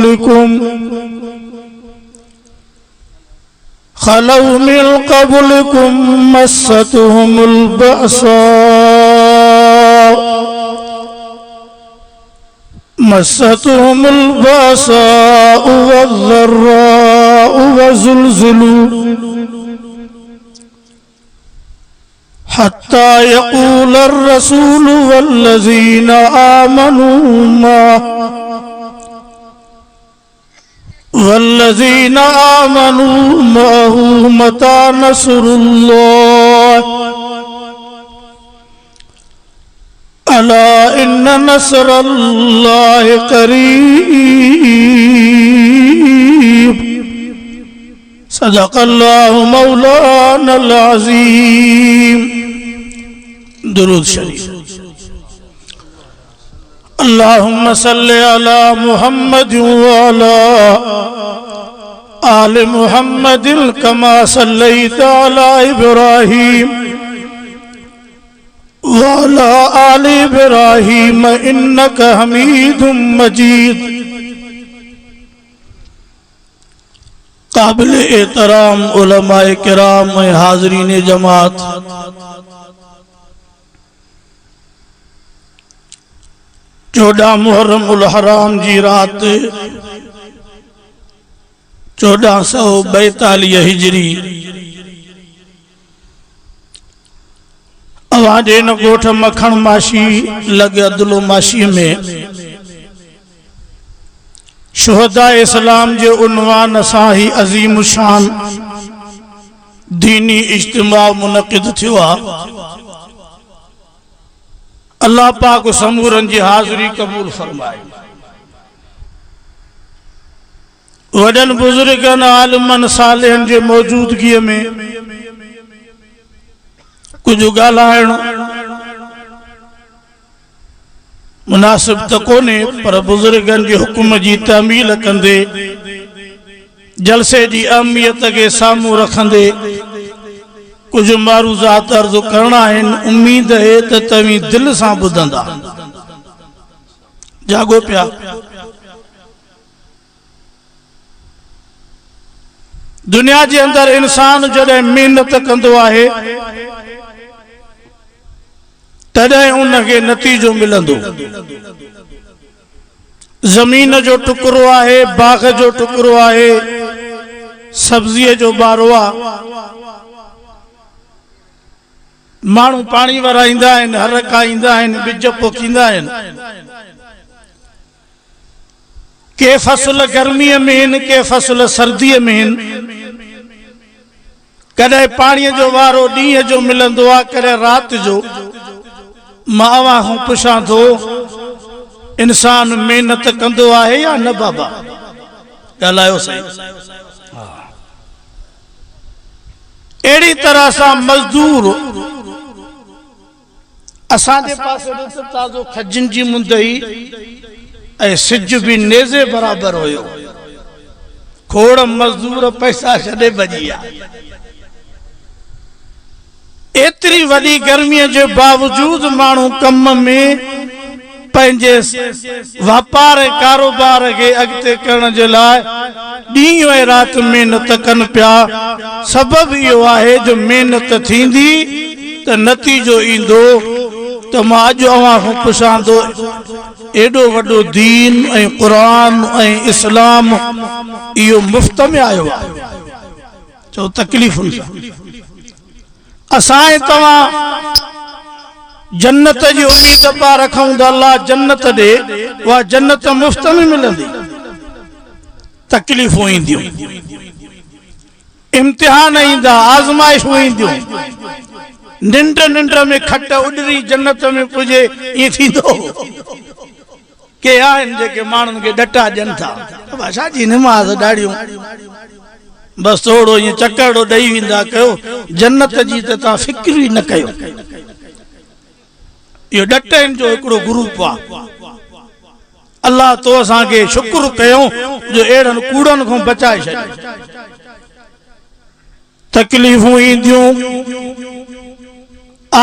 قبلكم خلوا من قبلكم مستهم البأساء مستهم البأساء والضراء وزلزلوا حتى يقول الرسول والذين آمنوا معه والذين آمنوا معه متى نصر الله ألا إن نصر الله قريب صدق الله مولانا العظيم درود شريف اللهم صل على محمد وعلى آل محمد كما صليت على إبراهيم وعلى آل إبراهيم إنك حميد مجيد قابل احترام علماء ڪرام ۽ حاضرين جماعت 14 محرم الحرام جي رات 1442 هجري اوهان جي هن ڳوٺ مکڻ ماشي لڳ عدلو ماشي ۾ شهداء اسلام جي عنوان سان هي عظيم الشان ديني اجتماع منعقد ٿيو آ. الله پاڪ سمورن جي حاضري قبول فرمائي. وڏن بزرگن، عالمن، صالحن جي موجودگيء ۾ ڪجهه ڳالهائڻ مناسب ته ڪونهي پر بزرگن جي حڪم جي تعميل ڪندي جلسي جي اهميت کي سامهون رکندي ڪجهه معروضات عرض ڪرڻا آهن، اميد اهي ته توهين دل سان ٻڌندا. جاڳو پيا. دنيا جي اندر انسان جڏهن محنت ڪندو آهي تڏهن ان کي نتيجو ملندو. زمين جو ٽڪرو آهي، باغ جو ٽڪرو آهي، سبزيء جو ٻارو آ، ماڻهو پاڻي ورائيندا آهن، هر ڪاهيندا آهن، ٻج پوکيندا آهن. ڪي فصل گرميء ۾ هن، ڪي فصل سرديء ۾ هن. ڪڏهن پاڻيء جو وارو ڏينهن جو ملندو آ، ڪڏهن رات جو. مان اوهان کان پڇان ٿو، انسان محنت ڪندو آهي يا نه بابا؟ ڳالهايو سائين. ها. اهڙي طرح سان مزدور اسان جي پاسي ڏي ته تازو کجين جي مند هئي ۽ سج به نيزي برابر هيو. کوڙ مزدور پئسا ڇڏي ڀڄي ويا. ايتري وڏي گرميء جي باوجود ماڻهو ڪم ۾ پنهنجي واپار ۽ ڪاروبار کي اڳتي ڪرڻ جي لاء ڏينهن ۽ رات محنت ڪن پيا. سبب اهو آهي جو محنت ٿيندي ته نتيجو ايندو ته مان اڄ اوهان کان پڇان ٿو ايڏو وڏو دين ۽ قرآن ۽ اسلام اهو مفت ۾ آيو آهي؟ چئو تڪليفن سان. اسان ۽ توهان جنت جي اميد پيا رکون ته الله جنت ڏي، اها جنت مفت ۾ ملندي؟ تڪليفون اينديون، امتحان ايندا، آزمائشون اينديون، ننڊ ننڊ ۾ کٽ اڏري جنت ۾ پڄي ائين ٿيندو؟ ڪي آهن جيڪي ماڻهن کي ڏٽا ڏين ٿا، بابا ڇا جي نماز ڏاڙهيون، بس ٿورو ائين چڪرڙو ڏئي ويندا ڪيو، جنت جي ته توهان فڪر ئي نه ڪيو. اهو ڏٽن جو هڪڙو گروپ آ. الله تو اسان کي شڪر ڪيو جو اهڙن ڪوڙن کان بچائي ڇڏيو. تڪليفون اينديون،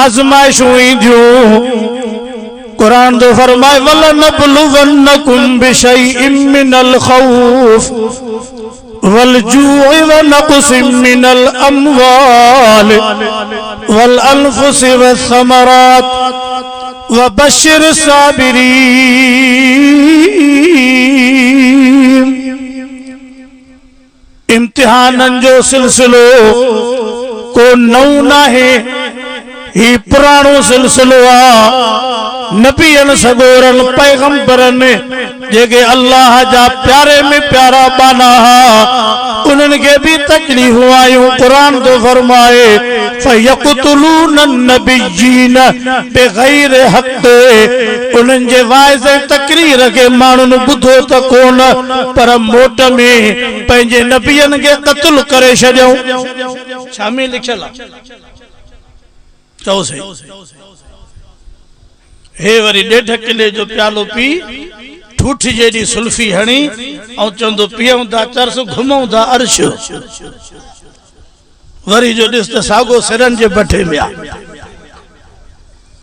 آزمائشون اينديون. قرآن ٿو فرمائي ولنبلونڪم بشيء من الخوف والجوع ونقص من الاموال والانفس والثمرات وبشر الصابرين. امتحانن جو سلسلو ڪو نئون ناهي، هي پراڻو سلسلو آ. نبين سڳورن پيغمبرن جيڪي الله جا پياري ۾ پيارا ٻانها ها، انهن کي به تڪليفون آيون. قرآن ٿو فرمائي، فيقتلون النبيين بغير حق، انهن جي واعظ ۽ تقرير کي ماڻهن ٻڌو ته ڪونه، پر موٽ ۾ پنهنجي نبين کي قتل ڪري ڇڏيائون. ڇا ۾ لکيل آ؟ چئو سهي. هي وري ڏيڍ ڪلي جو پيالو پي، ٺوٺ جيڏي سلفي هڻي ۽ چوندو پيئون ٿا چرس، گهمون ٿا عرش. وري جو ڏس ته ساڳو سرن جي بٺي ۾ آ.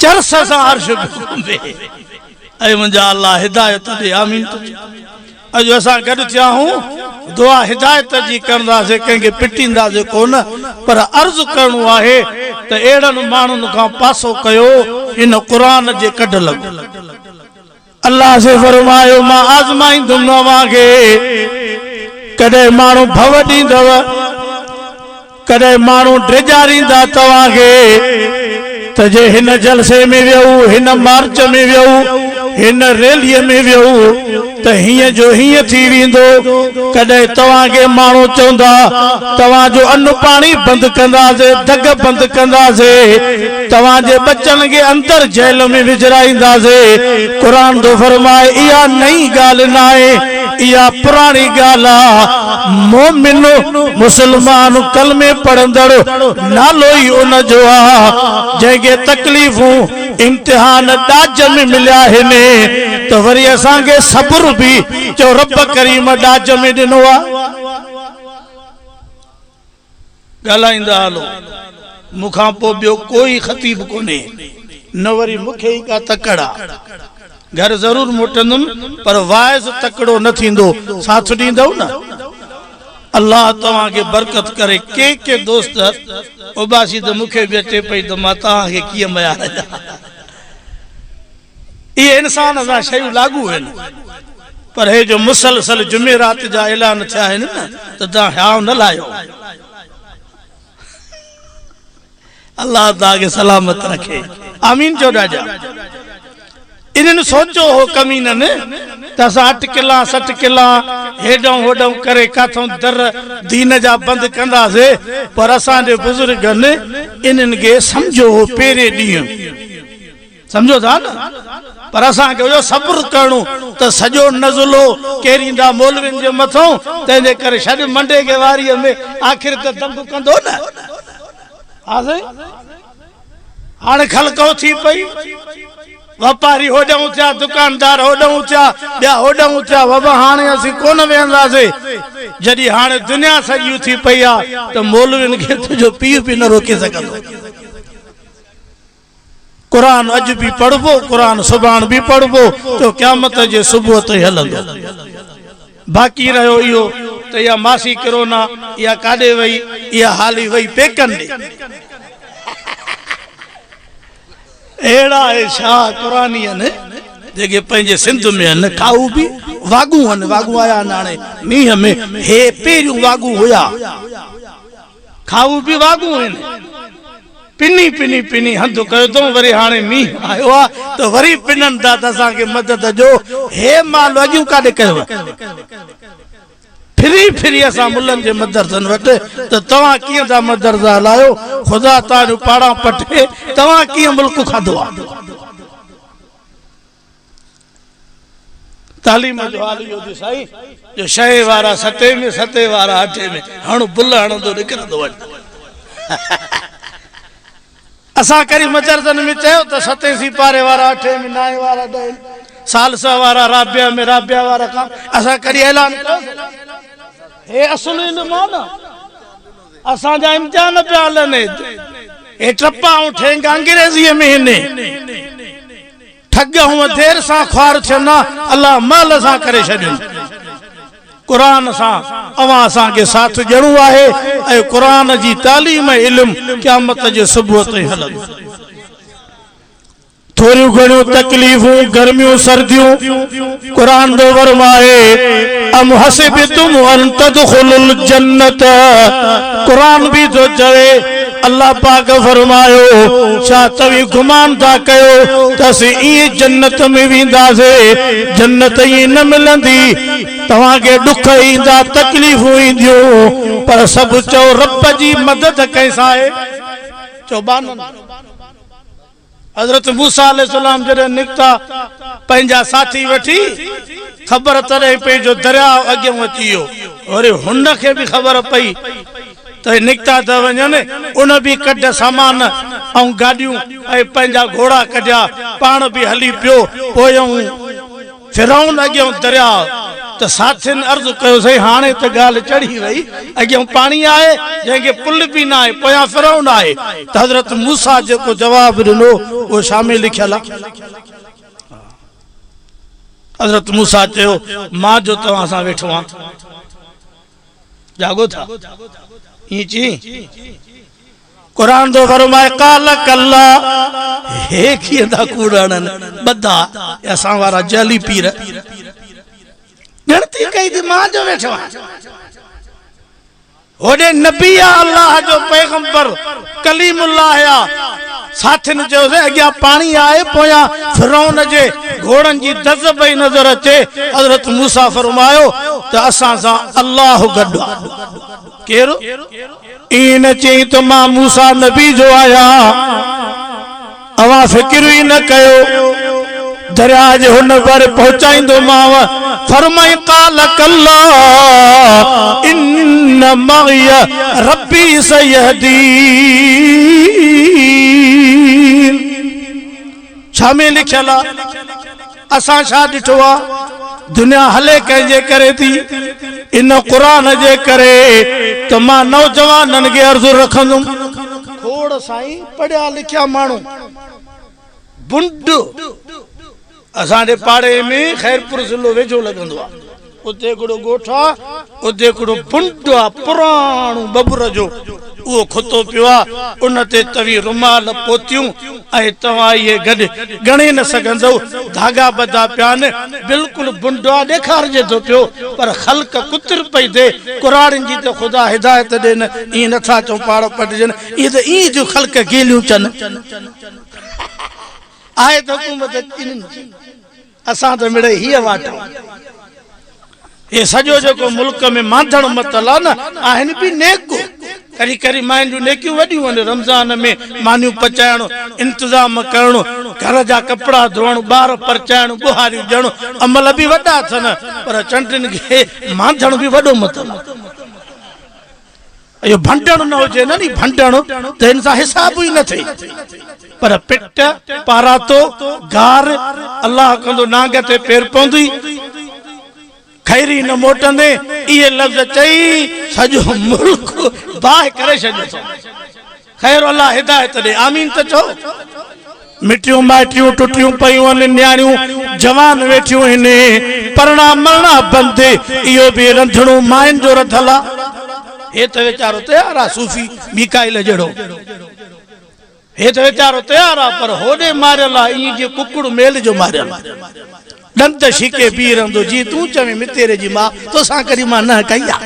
چرس سان عرش پيو گهمي. اي منهنجا الله هدايت ڏي آمين ته چئو. اڄ اسان گڏ ٿيا آهون دعا هدايت جي ڪنداسين ڪنهن کي پٽينداسين ڪونه پر عرض ڪرڻو آهي ته اهڙن ماڻهن کان پاسو ڪيو هن قرآن جي ڪڍ لڳو. الله سي فرمايو مان آزمائيندم اوهان کي ڪڏهن ماڻهو ڀؤ ڏيندؤ ڪڏهن ماڻهو ڊيڄاريندا توهان کي ته جي هن جلسي ۾ ويئو، هن مارچ ۾ ويئو، هن ريليء ۾ ويئو ته هيئن جو هيئن ٿي ويندو. ڪڏهن توهان کي ماڻهو چوندا، توهان جو ان پاڻي بند ڪنداسين، دڳ بند ڪنداسين، توهان جي ٻچن کي اندر جيل ۾ وجهرائينداسين. قرآن ٿو فرمائي، اها نئين ڳالهه ناهي. اها پراڻي ڳالهه آ، مومن مسلمان ڪلمي پڙهندڙ نالو ئي ان جو آ، جنهن کي تڪليفون، امتحان ڏاج ۾ مليا آهن ته وري اسان کي صبر به چئو رب ڪريم ڏاج ۾ ڏنو آ. ڳالهائيندا هلو، مون کان پوء ٻيو ڪوئي خطيب ڪونهي، نه وري مون کي ئي ڪا تڪڙ آ. گهر ضرور موٽندم، پر واعظ تڪڙو نه ٿيندو، ساٿ ڏيندؤ نه؟ الله توهان کي برڪت ڪري. ڪي ڪي دوست اوٻاسي ته مون کي به اچي پئي ته مان توهان کي ڪيئن ميار ڏيان. اهي انسان سان شيون لاڳو آهن پر هي جو مسلسل جمعرات جا اعلان ٿيا آهن نه ته توهان هيانء نه لاهيو. الله توهان کي سلامت رکي. آمين چئو ڏاجا. انهن سوچيو هو ڪمينن ته اسان اٽڪلان سٽڪلان هيڏانهن هوڏانهن ڪري ڪاٿئون در دين جا بند ڪنداسي پر اسان جي بزرگن انهن کي سمجهيو هو پهرين ڏينهن. سمجهو ٿا نه؟ پر اسان کي هيو صبر ڪرڻو ته سڄو نزلو ڪيريندا مولوين جي مٿئون، تنهن جي ڪري ڇڏ منڊي کي واريء ۾ آخر ته دنگ ڪندو نه. ها سائين، هاڻي خلق اٿي پئي، واپاري هوڏانهون ٿيا، دڪاندار هوڏانهون ٿيا، ٻيا هوڏانهون ٿيا، بابا هاڻي اسين ڪونه ويهنداسين. جڏهن هاڻي دنيا سڄي اٿي پئي آ ته مولوين کي تنهنجو پيء به نه روڪي سگهندو. قرآن اڄ به پڙهبو، قرآن سڀاڻ به پڙهبو ته قيامت جي صبح تائين هلندو. باقي رهيو اهو ته اها ماسي ڪرونا اها ڪاڏي وئي، اها هالي وئي پيڪن ڏي. اهڙا اهي شاهه قرآني آهن جيڪي پنهنجي سنڌ ۾ آهن، کائو به واڳون آهن، واڳون آيا آهن هاڻي مينهن ۾، هي پهريون واڳون هيا. کائو به واڳون هن. پني پني پني هنڌ ڪيو اٿئون، وري هاڻي مينهن آيو آ ته وري پنن ٿا ته اسان کي مدد ڏيو. هي مال اڳيون ڪاڏي ڪيو؟ ڦري ڦري اسان ملن جي مدرسن وٽ ته توهان ڪيئن ٿا مدرسا هلايو، خدا توهان جون پاڙان پٽي، توهان ڪيئن ملڪ کاڌو آ؟ تعليم جو حال اهو ٿي سائين جو شهي وارا ستين ۾ ستين وارا اٺين ۾ هڻ بل هڻندو نڪرندو وڃ. اسان ڪري مدرسن ۾ چيو ته ستين سيپاري وارا اٺين ۾ نائين وارا ڏهين ثالثه وارا رابعه ۾ رابعه وارا کان اسان ڪري اعلان ڪيو هي اصل علم آ نه اسان جا امتحان پيا هلن هي ٽپا ۽ ٺينگ انگريزيء ۾ هن. ٺڳ هونء دير سان خوار ٿين ها، الله مهل سان ڪري ڇڏين. قرآن سان اوهان اسان کي ساٿ ڏيڻو آهي ۽ قرآن جي تعليم ۽ علم قيامت جي صبح تائين هلندو. ٿوريون گهڻيون تڪليفون، گرميون سرديون، قرآن ٿو فرمائي، ام حسبتم ان تدخلوا الجنة، قرآن به ٿو چوي، الله پاڪ فرمايو، ڇا توهين گمان ٿا ڪيو ته اسين ائين جنت ۾ وينداسين؟ جنت ائين نه ملندي، توهان کي ڏک ايندا، تڪليفون اينديون، پر سڀ چئو رب جي مدد ڪنهن سان آهي؟ چئو ٻانهن. حضرت موسيٰ عليه السلام جڏهن نڪتا پنهنجا ساٿي وٺي، خبر تڏهن پئي جو درياء اڳيئون اچي ويو. وري هن کي به خبر پئي ته هي نڪتا ٿا وڃن، ان به ڪڍ سامان ۽ گاڏيون ۽ پنهنجا گهوڙا ڪڍيا، پاڻ به هلي پيو. پويئون فرعون اڳيئون درياء ته ساٿين عرض ڪيو، سائين هاڻي ته ڳالهه چڙهي وئي، اڳيئون پاڻي آهي، جنهن کي پل به ناهي، پويان فرعون آهي. ته حضرت موسيٰ جيڪو جواب ڏنو، اهو ڇا ۾ لکيل آهي؟ حضرت موسيٰ چيو، مان جو توهان سان ويٺو آهيان. جاڳو ٿا؟ ائين چئين؟ قرآن ٿو فرمائي قال ڪلا هي ڪيئن ٿا ڪوڙ هڻن ٻڌا اسان وارا جعلي پير ڳڻتي ڪئي ٿي مان جو ويٺو آهيان هوڏي نبي آ الله جو پيغمبر ڪليم الله آ ساٿين چيو سائين اڳيان پاڻي آهي پويان فرعون جي گهوڙن جي دز پئي نظر اچي حضرت موسيٰ فرمايو ته اسان سان الله گڏ آ ڪير؟ ائين نه چئين ته مان موسيٰ نبي جو آهيان، اوهان فڪر ئي نه ڪيو، درياء جي هن ڀر پهچائيندومانء، فرمائين قال ڪلا ان معي ربي سيهدين. ڇا ۾ لکيل آ؟ اسان ڇا ڏٺو آ؟ دنيا هلي ڪنهن جي ڪري ٿي؟ ان قرآن جي ڪري ته مان نوجوانن کي عرض رکندم. کوڙ سائين پڙهيا لکيا ماڻهو بنڊ اسان جي پاڙي ۾ خيرپور ضلعو ويجهو لڳندو آ. اتي هڪڙو ڳوٺ آ، اتي هڪڙو بنڊ آ، پراڻو ٻٻر جو، اهو کتو پيو آ، ان تي توهين رومال، پوتيون ۽ توهان اهي گڏ ڳڻي نه سگهندؤ، ڌاڳا ٻڌا پيا آهن، بلڪل بنڊ آ، ڏيکارجي ٿو پيو، پر خلق ڪتر پئي ٿئي، ڪراڙين جي ته خدا هدايت ڏي نه، ائين نٿا چئون پاڙ پٽجن، اهي ته ائين ٿيون خلق گيليون چن. آهي ته حڪومت انهن جي. اسان ته مڙئي هيء واٽ آهيون. هي سڄو جيڪو ملڪ ۾ مانڌڻ متل آ نه، آهن به نيڪ. ڪري ڪري ماين جون نيڪيون وڏيون آهن. رمضان ۾ مانيون پچائڻ، انتظام ڪرڻ، گهر جا ڪپڙا ڌوئڻ، ٻار پرچائڻ، ٻهاريون ڏيڻ، عمل به وڏا اٿن، پر چنڊين کي مانڌڻ به وڏو متل آ. اهو ڀنڊڻ نه هجي نه ني ڀنڊڻ ته هن سان حساب ئي نه ٿئي پر پٽ پاراتو گار الله ڪندو نانگ تي پير پوندي خيري نه موٽندي اهي لفظ چئي سڄو ملڪ باهه ڪري ڇڏيو اٿو خير الله هدايت ڏي آمين ته چئو. مٽيون مائٽيون ٽٽيون پيون آهن، نياڻيون جوان ويٺيون آهن، پرڻا مرڻا بند، اهو به رنڌڻو ماين جو رڌل آ. هي ته ويچارو تيار آ صوفي ميڪائيل جهڙو. هي ته ويچارو تيار آ پر هوڏي ماريل آ ائين جيئن ڪڪڙ ميل جو ماريل آ. ڏند ڇڪي بيهي رهندو جيئن تون چوين متيري جي ماء توسان ڪڏهن مان ننهن ڪئي آ.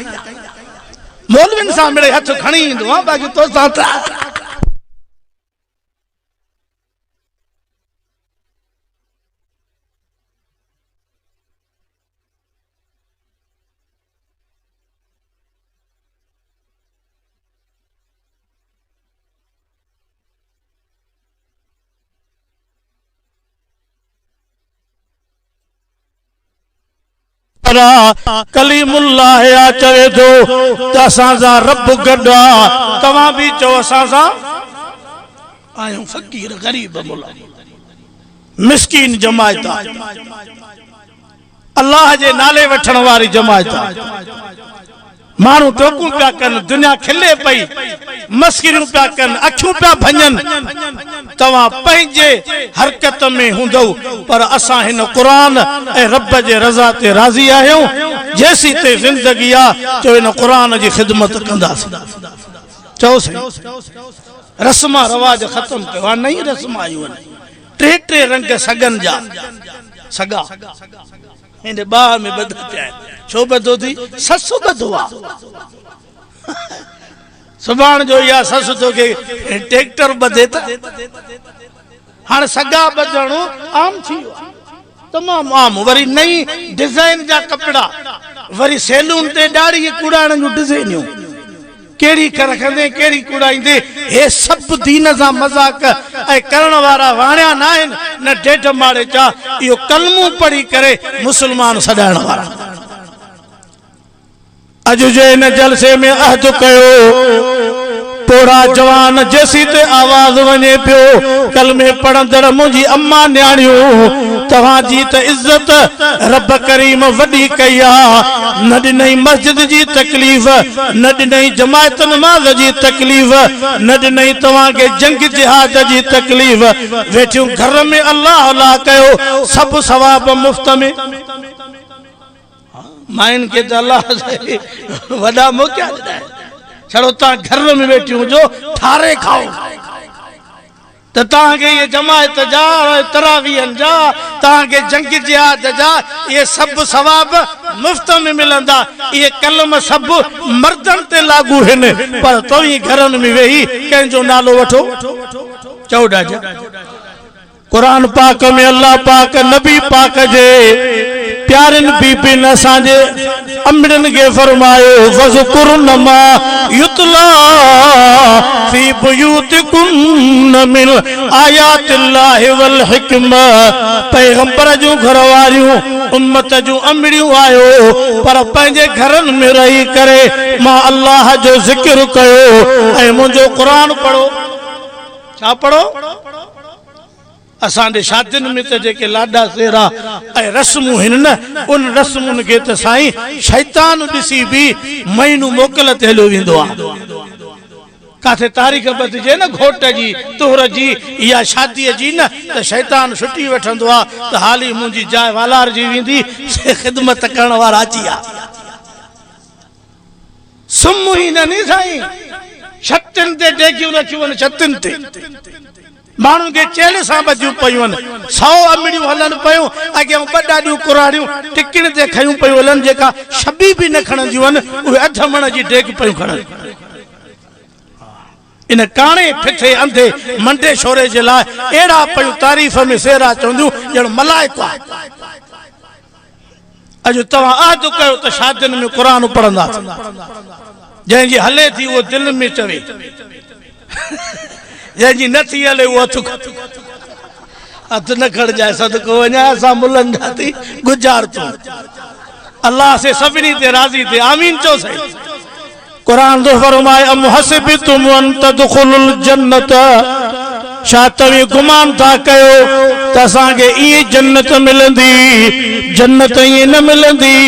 مولوين سان مڙئي هٿ کڻي ايندو آ باقي توسان ته. ڪليم الله آ چوي ٿو ته اسان سان رب گڏ آ توهان به چئو اسان سان آهيون فقير غريب ملا مسڪين جماعت آ الله جي نالي وٺڻ واري جماعت آ. ماڻهو ٽوڪون پيا ڪن، دنيا کلي پئي، مسخريون پيا ڪن، اکيون پيا ڀڃن، توهان پنهنجي حرڪت ۾ هوندؤ، پر اسان هن قرآن ۽ رب جي رضا تي راضي آهيون، جيسيتائين زندگي آ چئو هن قرآن جي خدمت ڪنداسين. چئو سائين رسما رواج ختم ڪيو، هاڻ نئين رسم آيون آهن، ٽي ٽي رنگ سڳن جا، سڳا. هن ٻاهه ۾ ٻڌا پيا آهن. ڇو ٻڌو ٿي؟ سس ٻڌو آ. سڀاڻ جو اها سس توکي ٽيڪٽر ٻڌي ته هاڻ سڳا ٻڌڻ عام ٿي ويو آ. تمام عام. وري نئين ڊزائين جا ڪپڙا، وري سيلون تي ڏاڙهي ڪوڙائڻ جون ڊزائينيون. ڪهڙي اک رکندين، ڪهڙي ڪوڙائيندين، هي سڀ دين سان مذاق ۽ ڪرڻ وارا واڻيا ناهن نه ڊيڍ ماڙيچا، اهو ڪلمو پڙهي ڪري مسلمان سڏائڻ وارا. اڄ جي هن جلسي ۾ عهد ڪيو، پوڙها جوان جيسيتائين آواز وڃي پيو، ڪلمي پڙهندڙ منهنجي اما نياڻيون، توهان جي ته عزت رب ڪريم وڏي ڪئي آ، نه ڏنئي مسجد جي تڪليف، نه ڏنئي جماعت نماز جي تڪليف، نه ڏنئي توهان کي جنگ جهاد جي تڪليف، ويٺيون گهر ۾ الله الله ڪيو، سڀ ثواب مفت ۾. ماين کي ته الله وڏا موقعا ڏنا آهن، ڇڙو توهان گهر ۾ ويٺيون هجو ٺاري کائو. ته توهان کي اهي جماعت جا، تراويحن جا، توهان کي جنگ جهاد جا اهي سڀ ثواب مفت ۾ ملندا. اهي قلم سڀ مردن تي لاڳو هن، پر توهين گهرن ۾ ويهي ڪنهن جو نالو وٺو؟ چئو ڏاڍيا. قرآن پاڪ ۾ الله پاڪ نبي پاڪ جي پيارين بيبين اسان جي امڙين کي فرمايو، وذڪرن ما يتليٰ في بيوتڪن من آيات الله والحڪمة پيغمبر جون گهر واريون امت جون امڙيون آهيو پر پنهنجي گهرن ۾ رهي ڪري مان الله جو ذڪر ڪيو ۽ منهنجو قرآن پڙهو. ڇا پڙهو؟ اسان جي شادين ۾ ته جيڪي لاڏا سهرا ۽ رسمون هن نه، ان رسمن کي ته سائين شيطان ڏسي به مهينو موڪل تي هليو ويندو آ. ڪاٿي تاريخ ٻڌجي نه گهوٽ جي، طهر جي يا شاديء جي نه ته شيطان ڇٽي وٺندو آ ته حالي منهنجي جاء والارجي ويندي، سي خدمت ڪرڻ وارا اچي ويا. سمهه ئي نه ني سائين. ڇتين تي ڊيگهيون رکيون آهن ڇتين تي. ماڻهن کي چيلهه سان ٻڌيون پيون آهن. سئو امڙيون هلن پيون، اڳيان ٻه ڏاڏيون ڪراڙيون ٽڪڻ تي کنيون پيون هلن، جيڪا شبي به نه کڻنديون آهن، اهي اڌ مڻ جي ڊيگهه پيون کڻن. ان ڪاڻي، ڦٿي، انڌي، منڊي شوري جي لاء اهڙا پيون تعريف ۾ سهرا چونديون ڄڻ ملائڪ آ. اڄ توهان عهد ڪيو ته شادين ۾ قرآن پڙهنداسين. جنهن جي هلي ٿي اهو دل ۾ چوي، جنهن جي نه ٿي هلي اهو هٿ کڻي. هٿ نه کڻجانء صدقو وڃان اسان ملن جا ٿي ڳجهار تون. الله سي سڀني تي راضي ٿئي آمين چئو سائين. قرآن ٿو فرمائي ام حسبتم ان تدخلوا الجنة ڇا توهين گمان ٿا ڪيو ته اسان کي ائين جنت ملندي؟ جنت ائين نه ملندي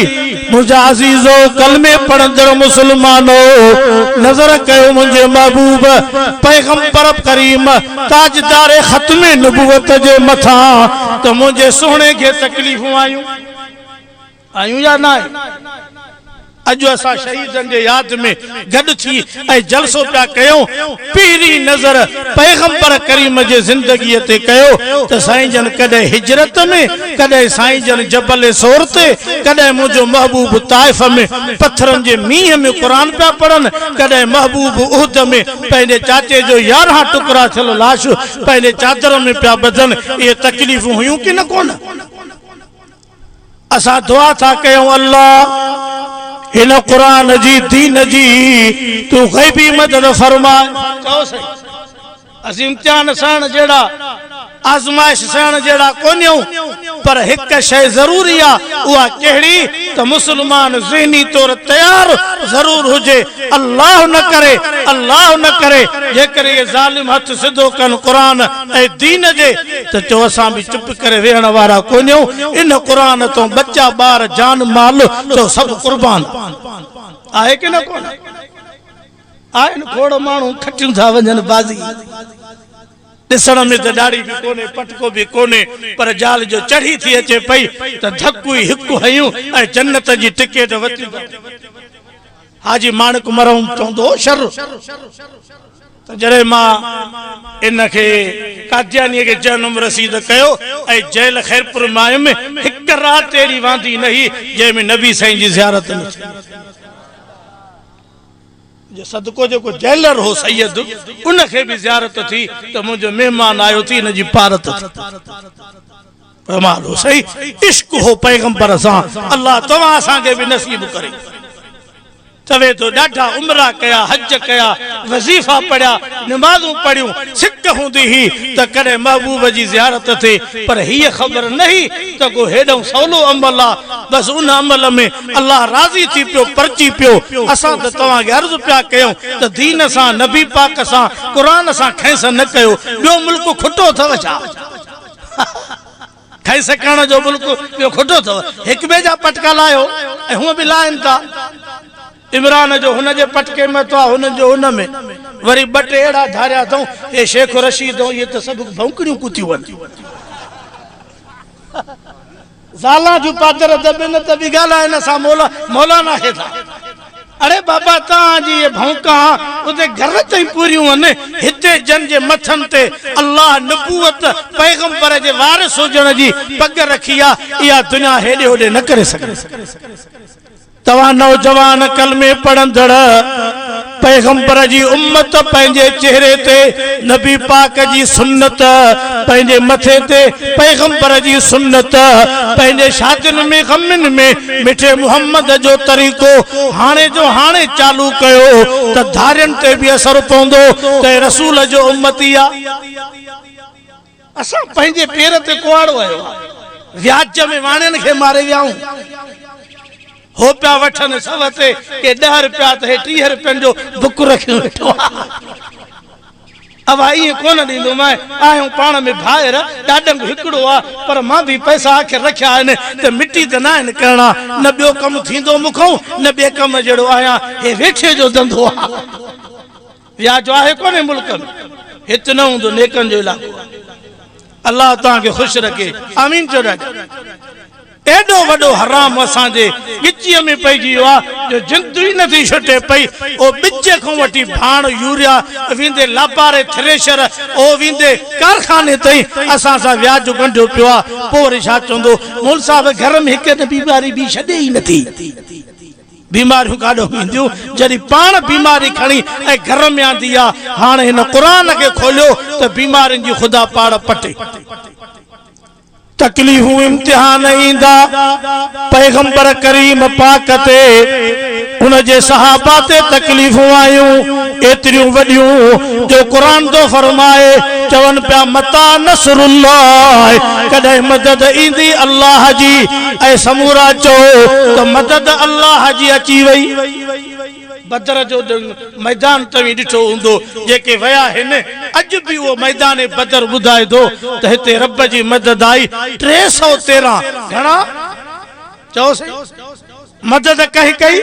منهنجا عزيزو ڪلمي پڙهندڙ مسلمانو نظر ڪيو منهنجي محبوب پيغمبر ڪريم تاجدار ختم نبوت جي مٿان ته منهنجي سهڻي کي تڪليفون آيون. آهيون يا ناهي؟ اڄ اسان شهيدن جي ياد ۾ گڏ ٿي ۽ جلسو پيا ڪيون، پهرين نظر پيغمبر ڪريم جي زندگيء تي ڪيو ته سائين جن ڪڏهن هجرت ۾، ڪڏهن سائين جن جبل ثور تي، ڪڏهن منهنجو محبوب طائف ۾ پٿرن جي مينهن ۾ قرآن پيا پڙهن، ڪڏهن محبوب احد ۾ پنهنجي چاچي جو يارهن ٽڪرا ٿيل لاش پنهنجي چادر ۾ پيا ٻڌن، اهي تڪليفون هيون ڪي نه ڪونه؟ اسان دعا ٿا ڪيون الله هن قرآن جي دين جي تون غيبي مدد فرماء. چئو سائين اسين امتحان سهڻ جهڙا. آزمائش سهڻ جهڙا ڪونهيون، پر هڪ شيء ضروري آ، اها ڪهڙي ته مسلمان ذهني طور تيار ضرور هجي، الله نه ڪري، الله نه ڪري جيڪڏهن اهي ظالم هٿ سڌو ڪن قرآن ۽ دين جي ته چئو اسان به چپ ڪري ويهڻ وارا ڪونهيون، ان قرآن تون ٻچا ٻار جان مال چئو سڀ قربان. آهي ڪي نه ڪونه؟ آهن کوڙ ماڻهو کٽيون ٿا وڃن بازي. ڏسڻ ۾ ته ڏاڙهي به ڪونهي، پٽڪو به ڪونهي، پر جال جو چڙهي ٿي اچي پئي ته ڌڪ ئي هڪ هنيون ۽ جنت جي ٽڪيٽ وتي ٿا. حاجي ماڻڪ مرحوم چوندو هو شر ته جڏهن مان ان کي قاديانيء کي جهنم رسيد ڪيو ۽ جيل خيرپور ۾ آيم، هڪ رات اهڙي واندي نه هئي جنهن ۾ نبي سائين جي زيارت نه ٿي. جو صدقو جيڪو جيلر هو سيد ان کي به زيارت ٿي ته منهنجو مهمان آيو ٿي ان جي پارت ٿي. ڪمال هو سائين عشق هو پيغمبر سان الله توهان اسان کي به نصيب ڪري. چوي ٿو ڏاڍا عمرا ڪيا حج ڪيا وظيفا پڙهيا نمازون پڙهيون سڪ هوندي هئي ته ڪڏهن محبوب جي زيارت ٿئي پر هيء خبر نه هئي ته ڪو هيڏئون سولو عمل آ بس ان عمل ۾ الله راضي ٿي پيو پرچي پيو، اسان ته توهان کي عرض پيا ڪيون ته دين سان، نبي پاڪ سان، قرآن سان کئنس نه ڪيو، ٻيو ملڪ کٽو اٿو ڇا؟ کئنس ڪرڻ جو ملڪ ٻيو کٽو اٿو؟ هڪ ٻئي جا پٽڪا لاهيو ۽ هونء به لاهين ٿا. عمران جو هن جي پٽڪي ۾ اٿو هن جو ان ۾، وري ٻه ٽي اهڙا ڌاريا اٿئون، هي شيخ رشيد ۽ اهي ته سڀ ڀونڪڙيون ڪتيون آهن. زالان جون پادر دٻين ته به ڳالهائين اسان مولا مولانا کي ٿا. اڙي بابا توهان جي اهي ڀونڪان اتي گهر تائين پوريون هن، هتي جن جي مٿن تي الله نبوت پيغمبر جي وارث هجڻ جي پڳ رکي آ اها دنيا هيڏي هوڏي نه ڪري سگهندي. توهان نوجوان ڪلمي پڙهندڙ پيغمبر جي امت پنهنجي چهري تي نبي پاڪ جي سنت، پنهنجي مٿي تي پيغمبر جي سنت، پنهنجي شادين ۾ غمين ۾ مٺي محمد جو طريقو هاڻي جو هاڻي چالو ڪيو ته ڌارين تي به اثر پوندو ته رسول جو امتي آ. اسان پنهنجي پير تي ڪهاڙو هنيو آ. وياج ۾ واڻين کي ماري ويا آهيون. هو پيا وٺن سو تي ڪي ڏهه رپيا ته هي 30 رپين جو بڪ رکيو ويٺو آ. اوا ائين ڪونه ڏيندومانء. آهيون پاڻ ۾ ڀائر، ڏاڏنگ هڪڙو آ، پر مان به پئسا آخر رکيا آهن ته مٽي ته ناهن ڪرڻا. نه ٻيو ڪم ٿيندو مون کان نه ٻئي ڪم جهڙو آهيان. هي ويٺي جو ڌنڌو آ. وياج آهي ڪونهي ملڪ ۾ هت نه هوندو نيڪن جو علائقو آهي الله توهان کي خوش رکي آمين چئو ڏاڏا ايڏو وڏو حرام اسان جي ڳچيء ۾ پئجي ويو آهي جو جند ئي نٿي ڇٽي پئي او ٻج کان وٺي ڀاڻ يوريا ويندي لاپاري ٿريشر او ويندي ڪارخاني تائين اسان سان وياج ڳنڍيو پيو آهي پوء وري ڇا چوندو مول صاحب گهر ۾ هڪ نه بيماري ٻي ڇڏي ئي نٿي. بيماريون ڪاڏهون اينديون جڏهن پاڻ بيماري کڻي ۽ گهر ۾ آندي آ، هاڻ هن قرآن کي کوليو ته بيمارين جي خدا پاڙ پٽي. تڪليفون امتحان ايندا، پيغمبر ڪريم پاڪ تي ان جي صحابه تي تڪليفون آيون ايتريون وڏيون جو قرآن ٿو فرمائي چون پيا متيٰ نصر الله ڪڏهن مدد ايندي الله جي اي سمورا چئو ته مدد الله جي اچي وئي. بدر جو ميدان توهين ڏٺو هوندو، جيڪي ويا هن، اڄ به اهو ميدان بدر ٻڌائي ٿو ته هتي رب جي مدد آئي، 313 گهڻا؟ چئو سهي مدد ڪنهن ڪئي؟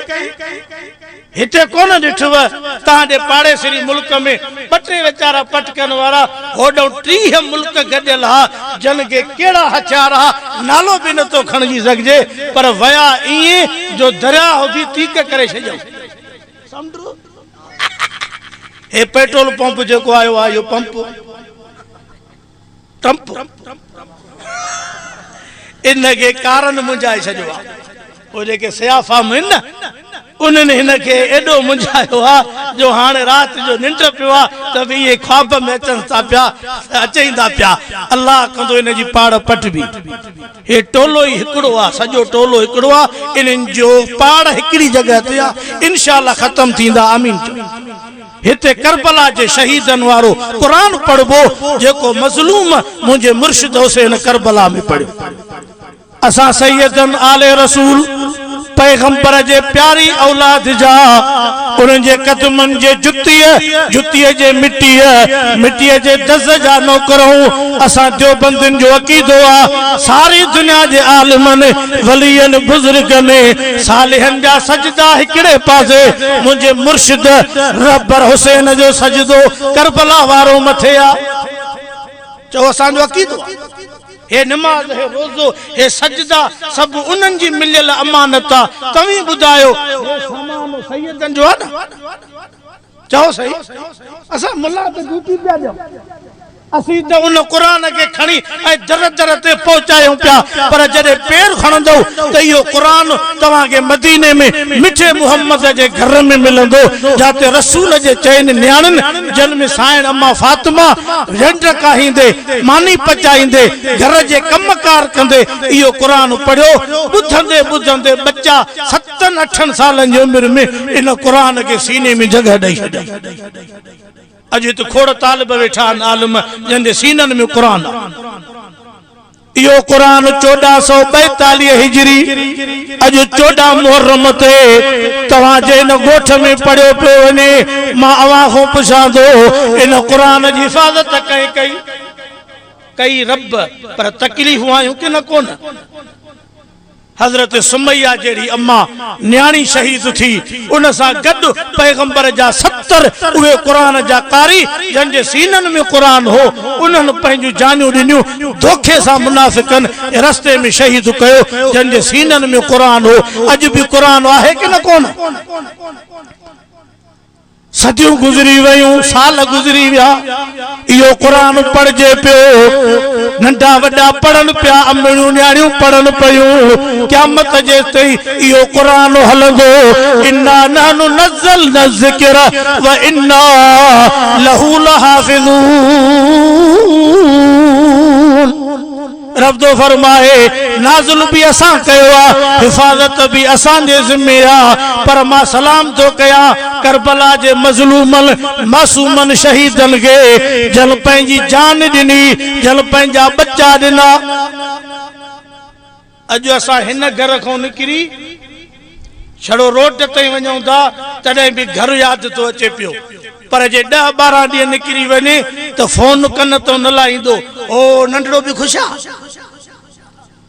هتي ڪونه ڏٺو تان ڏي پاڙيسري ملڪ ۾ ٻه ٽي ويچارا پٽڪن وارا هوڏئون 30 ملڪ گڏيل ها جن کي ڪهڙا هٿيار ها نالو به نٿو کڻجي سگهجي پر ويا ائين جو درياهه به تيڪ ڪري ڇڏيائون. سمنڊ هي پيٽرول پمپ جيڪو آيو آهي اهو پمپ ٽرمپ ان کي ڪارن منجهائي ڇڏيو آهي. پوء جيڪي سياح فام آهن نه انهن هن کي ايڏو منجهايو آهي جو هاڻي رات جو ننڊ پيو آهي ته به اهي خواب ۾ اچن ٿا پيا اچين ٿا پيا. الله ڪندو ان جي پاڙ پٽبي. هي ٽولو ئي هڪڙو آهي، سڄو ٽولو هڪڙو آهي، انهن جو پاڙ هڪڙي جڳهه تي آهي، انشاء الله ختم ٿيندا. آمين چئو. هتي ڪربلا جي شهيدن وارو قرآن پڙهبو، جيڪو مظلوم منهنجي مرشد حسين ڪربلا ۾ پڙهيو. اسان سيدن آل رسول پيغمبر جي پياري اولاد جا انهن جي قدمن جي جتيء، جتيء جي مٽيء، مٽيء جي دز جا نوڪر هون. اسان ديوبندين جو عقيدو آ ساري دنيا جي عالمن، ولين، بزرگن، صالحن جا سجدا هڪڙي پاسي، منهنجي مرشد رهبر حسين جو سجدو ڪربلا وارو مٿي آ. چئو اسان جو عقيدو آ. هي نماز، هي روزو، هي سجدا سڀ انهن جي مليل امانت آ. توهين ٻڌايو هي سامان سيدن جو آ نه؟ چئو سهي اسان ملا ته ڊيوٽي پيا ڏيون. اسين ته ان قرآن کي کڻي ۽ در در تي پهچايون پيا پر جڏهن پير کڻندؤ ته اهو قرآن توهان کي مديني ۾ مٺي محمد جي گهر ۾ ملندو جاتي رسول جي چئن نياڻين جن ۾ سائڻ اما فاطمه رنڊ ڪاهيندي، ماني پچائيندي، گهر جي ڪم ڪار ڪندي اهو قرآن پڙهيو، ٻڌندي ٻڌندي ٻچا ستن اٺن سالن جي عمر ۾ ان قرآن کي سيني ۾ جڳهه ڏئي ڇڏيائين. اڄ هت کوڙ طالب ويٺا آهن عالم جن جي سينن ۾ قرآن آهي. اهو قرآن 1442 هجري اڄ 14 محرم تي توهان جي هن ڳوٺ ۾ پڙهيو پيو وڃي. مان اوهان کان پڇان ٿو ان قرآن جي حفاظت ڪنهن ڪئي؟ ڪئي رب پر تڪليفون آيون ڪي نه ڪونه؟ حضرت سميه جهڙي اما نياڻي شهيد ٿي، ان سان گڏ پيغمبر جا 70 اهي قرآن جا قاري جن جي سينن ۾ قرآن هو، انهن پنهنجون جانيون ڏنيون، دوکي سان منافقن رستي ۾ شهيد ڪيو، جن جي سينن ۾ قرآن هو، اڄ به قرآن آهي ڪي نه ڪونه؟ صديون گذري ويون، سال گذري ويا، اهو قرآن پڙهجي پيو، ننڍا وڏا پڙهن پيا، امڙيون نياڻيون پڙهن پيون، قيامت جيستائين اهو قرآن هلندو، انا نحن نزلنا الذڪر وانا له لحافظون. رب ٿو فرمائي، نازل به اسان ڪيو آ، حفاظت به اسان جي ذمي آ، پر مان سلام ٿو ڪيان ڪربلا جي مظلومن، معصومن شهيدن کي، جن پنهنجي جان ڏني، جن پنهنجا ٻچا ڏنا. اڄ اسان هن گهر کان نڪري ڇڙو روڊ تائين وڃون ٿا، تڏهن به گهر ياد ٿو اچي پيو. پر جي ڏهه ٻارهن ڏينهن نڪري وڃي ته فون ڪن تان نه لاهيندو. او ننڍڙو به خوش آ.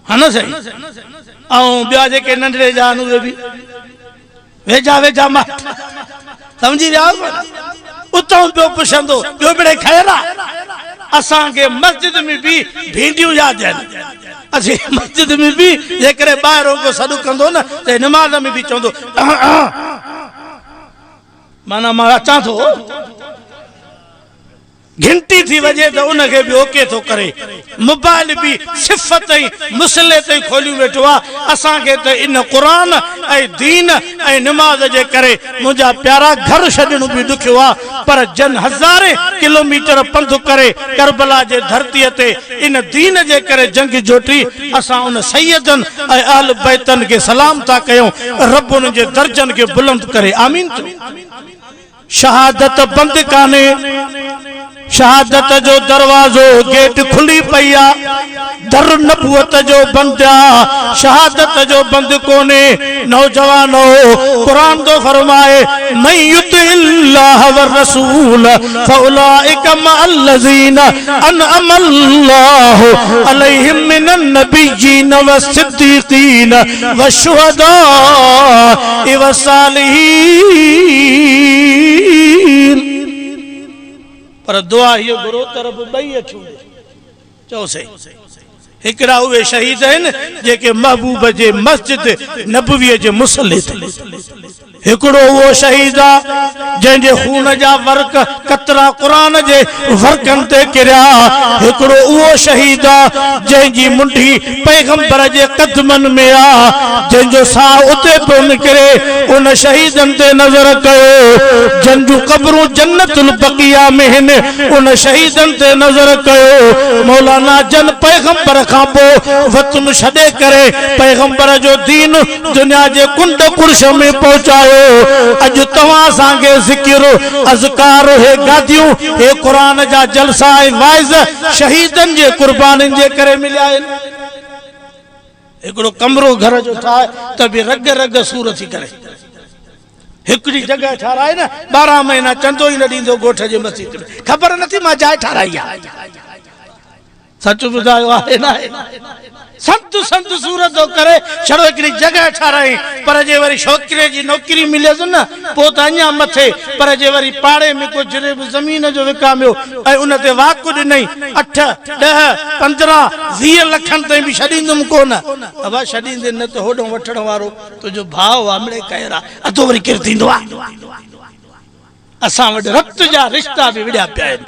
ها نه سائين؟ ۽ ٻيا جيڪي ننڍڙي جا آهن اهي به ويجها ويجها مائٽ سمجهي ويا آهيو نه؟ اتان پيو پڇندو ٻيو مڙئي خير آ؟ اسان کي مسجد ۾ به ڀينڊيون ياد آهن. اسين مسجد ۾ به جيڪڏهن ٻاهرون ڪو سڏ ڪندو نه ته نماز ۾ به چوندو معنيٰ مان اچان ٿو. گهنٽي ٿي وڄي ته ان کي به اوڪي ٿو ڪري. موبائل به صف تائين مصلي تائين کوليون ويٺو آ. اسان کي ته ان قرآن ۽ دين ۽ نماز جي ڪري منهنجا پيارا گهر ڇڏڻ به ڏکيو آ پر جن هزارين ڪلوميٽر پنڌ ڪري ڪربلا جي ڌرتي تي ان دين جي ڪري جنگ جوٽي اسان ان سيدن ۽ اهل بيتن کي سلام ٿا ڪيون رب انهن جي درجن کي بلند ڪري آمين چئو. شهادت بند ڪانهي، شهادت جو دروازو، گيٽ، کلي پئي آ، در نبوت جو بند آ، شهادت جو بند ڪونهي. نوجوانو! قرآن ٿو فرمائي، من يطع الله والرسول فاولئک مع الذين انعم الله عليهم من النبيين والصديقين والشهداء والصالحين. پر دعا هيء گهرو ته رب ٻئي اکيون ڏي. چئو سهي. هڪڙا اهي شهيد آهن جيڪي محبوب جي مسجد نبويء جي مصلي تي. هڪڙو اهو شهيد آ جنهن جي خون جا ورق قطرا قرآن جي ورقن تي ڪريا، هڪڙو اهو شهيد آ جنهن جي منڍي پيغمبر جي قدمن ۾ آ، جنهن جو ساهه اتي پيو نڪري، ان شهيدن تي نظر ڪيو، جن جون قبرون جنت البقيع ۾ هن، ان شهيدن تي نظر ڪيو، مولانا جن پيغمبر کان پوء وطن ڇڏي ڪري پيغمبر جو دين دنيا جي ڪنڊ ڪڙڇ ۾ پهچايو. اڄ توهان اسان کي ذڪر، اذڪار، هي گاديون، هي قرآن جا جلسا ۽ واعظ شهيدن جي قربانين جي ڪري مليا آهن. هڪڙو ڪمرو گهر جو ٺاهه ته به رڳ رڳ سور ٿي ڪري. هڪڙي جڳهه ٺاراهي نه 12 مهينا چندو ئي نه ڏيندو ڳوٺ جي مسجد ۾. خبر نٿي مان جاء ٺاراهي آهي. سچ ٻڌايو آهي ناهي؟ سنت سنت سور ٿو ڪري ڇڙو هڪڙي جڳهه ٺاراهين پر جي وري ڇوڪري جي نوڪري مليس نه پوء ته اڃا مٿي پر جي وري پاڙي ۾ ڪو جريب زمين جو وڪاميو ۽ ان تي واڪ ڏنئي اٺ، ڏهه، 15، 20 لکن تائين به ڇڏيندم ڪو نه. ابا ڇڏيندين نه ته هوڏهون وٺڻ وارو تنهنجو ڀاء آ مڙئي ڪير آ اڌو وري ڪير ٿيندو آ. اسان وٽ رت جا رشتا به وڙهيا پيا آهن،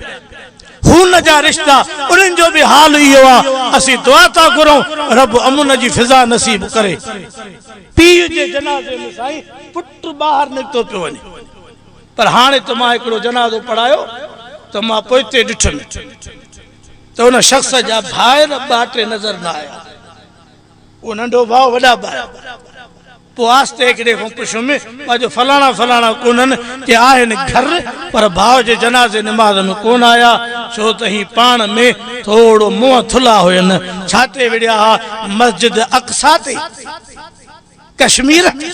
خون جا رشتا، انهن جو به حال اهو آ، اسين دعا ٿا گهرون رب امن جي فضا نصيب ڪري. پيء جي جنازي ۾ سائين پٽ ٻاهر نڪتو پيو وڃي پر هاڻي ته مان هڪڙو جنازو پڙهايو ته مان پوئتي ڏٺم ته ان شخص جا ڀائر ٻه ٽي نظر نه آيا. اهو ننڍو ڀاء وڏا ڀاء. پوء آهستي هڪڙي کان پڇيم، مان چيو فلاڻا فلاڻا ڪونهن؟ چي آهن گهر پر ڀاء جي جنازي نماز ۾ ڪونه آيا، ڇو ته هي پاڻ ۾ ٿورو منهن ٿلها هين. ڇا تي وڙهيا ها؟ مسجد اقصيٰ تي؟ ڪشمير تي؟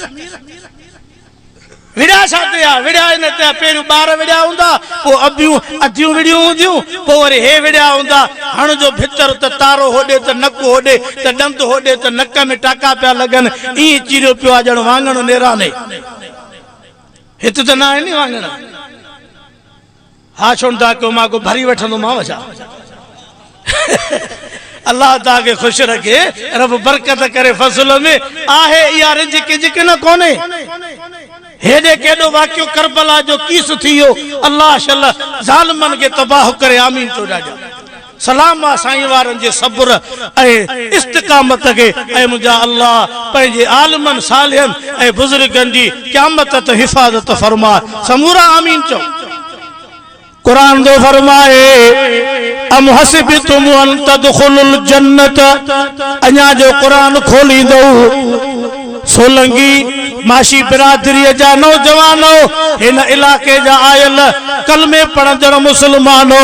وڙهيا ڇا تي ها؟ وڙهيا ان تي ها، پهريون ٻار وڙهيا هوندا، پوء ابيون اديون وڙهيون هونديون، پوء وري هي وڙهيا هوندا. هڻ جو ڀتر ته تارو هوڏي ته نڪ هوڏي ته ڏند هوڏي ته نڪ ۾ ٽاڪا پيا لڳن، ائين چيريو پيو آ ڄڻ واڱڻ نيراني. هت ته ناهن ني واڱڻ. ها ڇو نٿا ڪيو مان ڪو ڀري وٺندومانو ڇا؟ الله توهان کي خوش رکي رب برڪت ڪري فصل ۾ آهي اها رزق جڪ نه ڪونهي هيڏي ڪيڏو واقعو ڪربلا جو ڪيس ٿي ويو الله شل ظالمن کي تباهه ڪري آمين چئو ڏاڏا سلام آ سائين وارن جي صبر ۽ استقامت کي اي منهنجا الله پنهنجي عالمن صالحن ۽ بزرگن جي قيامت تائين حفاظت فرماء سمورا آمين چئو. قرآن ٿو فرمائي ام حسبتم ان تدخلوا الجنة اڃا جو قرآن کوليندؤ سولنگي معاشي برادريء جا نوجوانو! هن علائقي جا آيل ڪلمي پڙهندڙ مسلمانو!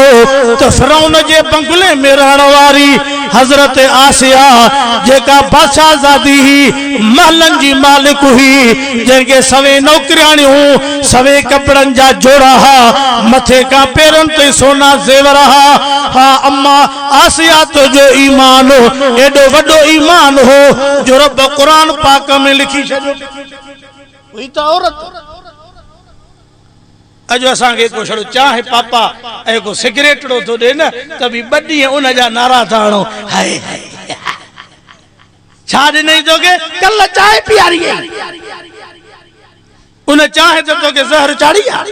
ته فرعون جي بنگلي ۾ رهڻ واري حضرت آسيه جيڪا بادشاهزادي هئي، محلن جي مالڪ هئي، جنهن کي سوين نوڪرياڻيون، سوين ڪپڙن جا جوڙا ها، مٿي کان پيرن تائين سونا زيور ها، ها اما! آسيا تنهنجو ايمان ايڏو وڏو ايمان هو جو رب قرآن پاڪ ۾ لکي ڇڏيو. هئي ته عورت. اڄ اسان کي ڪو ڇڙو چانهه پاپا ۽ ڪو سگريٽڙو ٿو ڏي نه ته به ٻه ڏينهن ان جا نعرا ٿا هڻون هائي هائي ڇا ڏنئي توکي ڪلهه چانهه پياري ائي ان چانهه ته توکي زهر چاڙهي آ.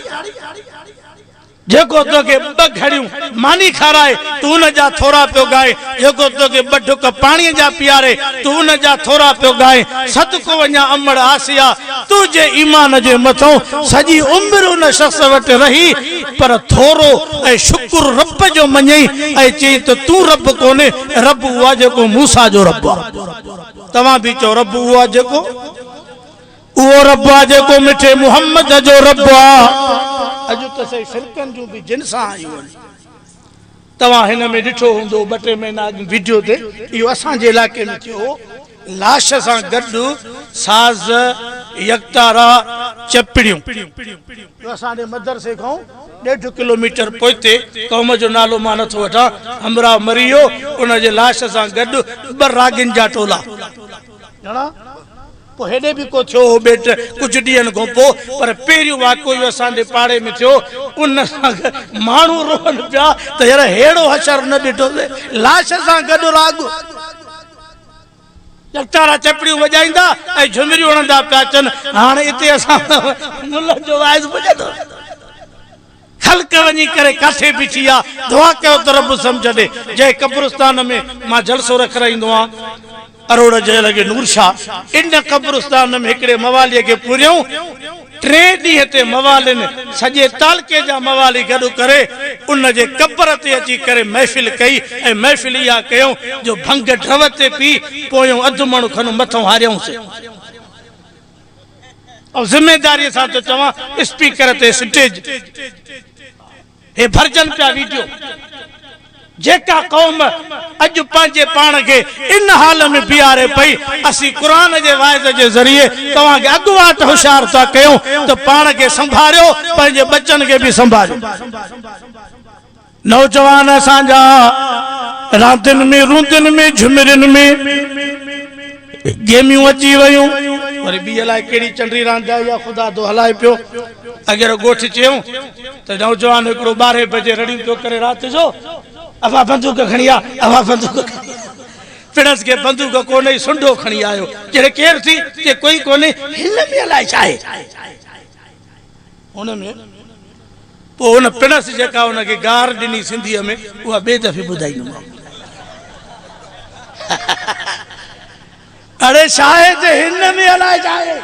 جيڪو توکي ٻه گهڙيون ماني کارائي، تون ان جا ٿورا پيو ڳائين. جيڪو توکي ٻه ڍڪ پاڻيء جا پياري، تون ان جا ٿورا پيو ڳائين. صدقو وڃان امڙ آسيا، تنهنجي ايمان جي مٿئون سڄي عمر ان شخص وٽ رهي، پر ٿورو ۽ شڪر رب جو مڃيئي ۽ چيئين ته تون رب ڪونهين، رب اهو آهي جيڪو موسيٰ جو رب آهي. توهان به چئو رب اهو آهي جيڪو. اهو رب آ جيڪو مٺي محمد جو رب آ. اڄ ته سهي فرقن جون به جنسان آيون آهن. توهان هن ۾ ڏٺو هوندو ٻه ٽي مهينا اڳ وڊيو تي اهو اسان جي علائقي ۾ ٿيو هو لاش سان گڏ ساز، يڪتارا، چپڙيون. اهو اسان جي مدرسي کان ڏيڍ ڪلوميٽر پوئتي قوم جو نالو مان نٿو وٺان همراهه مري ويو ان جي لاش سان گڏ ٻه راڳين جا ٽولا. گهڻا؟ پوء هيڏي به ڪو ٿيو هو ٻيٽ ڪجهه ڏينهن کان پوء، پر پهريون واقعو اهو اسان جي پاڙي ۾ ٿيو، ان سان ماڻهو روئن پيا ته يار ههڙو حشر نه ڏٺوسين، لاش سان گڏ راڳ، يڪتارا چپڙيون وڄائيندا ۽ جهمريون هڻندا پيا اچن، هاڻ اتي اسان ملن جو واعظ پڄندو. خلق وڃي ڪري ڪاٿي بيٺي آ، دعا ڪيو ته رب سمجهه ڏي. جنهن قبرستان ۾ مان جلسو رکرائيندو آن، اروڙ جي لڳي نور شاهه، ان قبرستان ۾ هڪڙي مواليء کي پوريائون. ٽئين ڏينهن تي موالين سڄي تعلقي جا موالي گڏ ڪري ان جي قبر تي اچي ڪري محفل ڪئي ۽ محفل اها ڪيائون جو ڀنگ ڍؤ تي پي پويون اڌ مڻ کن مٿئون هاريائونس. آئون ذميداريء سان ٿو چوان اسپيڪر تي اسٽيج هي ڀرجن پيا ويڊيو. جيڪا قوم اڄ پنهنجي پاڻ کي ان حال ۾ بيهاري پئي، اسين قرآن جي واعظ جي ذريعي توهان کي اڳواٽ هوشيار ٿا ڪيون ته پاڻ کي سنڀاريو، پنهنجي ٻچن کي به سنڀاريو. نوجوان اسان جا راندين ۾، روندين ۾، جهمرين ۾، گيميون اچي ويون. وري ٻي الائي ڪهڙي چنڊي راند آهي اها خدا ٿو هلائي پيو. اڳيرو ڳوٺ چيائون ته نوجوان هڪڙو ٻارهين بجي رڙيون پيو ڪري رات جو، ابا بندوق کڻي آ، ابا بندوق کڻي آ. پڻس کي بندوق ڪونهي، سنڍو کڻي آيو. چيائين ڪير ٿي؟ چي ڪوئي ڪونهي، هن ۾ الائي ڇا آهي. هن ۾. پوء ان پڻس جيڪا ان کي گار ڏني سنڌيء ۾ اها ٻئي دفعي ٻڌائيندومانو. اڙي شاهد هن ۾ الائي ڇا آهي.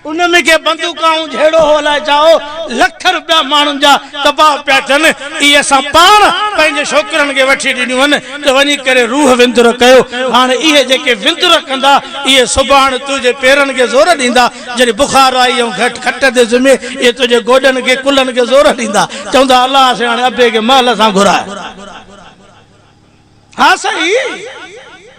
ان ۾ ڪي بندوقائون جهيڙو هو الائي ڇا هو. لک روپيا ماڻهن جا تباهه پيا ٿين. اهي اسان پاڻ پنهنجي ڇوڪرن کي وٺي ڏنيون هن ته وڃي ڪري روح وندر ڪيو. هاڻي اهي جيڪي وندر ڪندا اهي سڀاڻ تنهنجي پيرن کي زور ڏيندا. جڏهن بخار آئي ۽ گهٽ کٽ تي سمهي، اهي تنهنجي گوڏن کي، ڪلهن کي زور ڏيندا. چوندا، الله سائين هاڻي ابي کي مهل سان گهراء. ها سائين،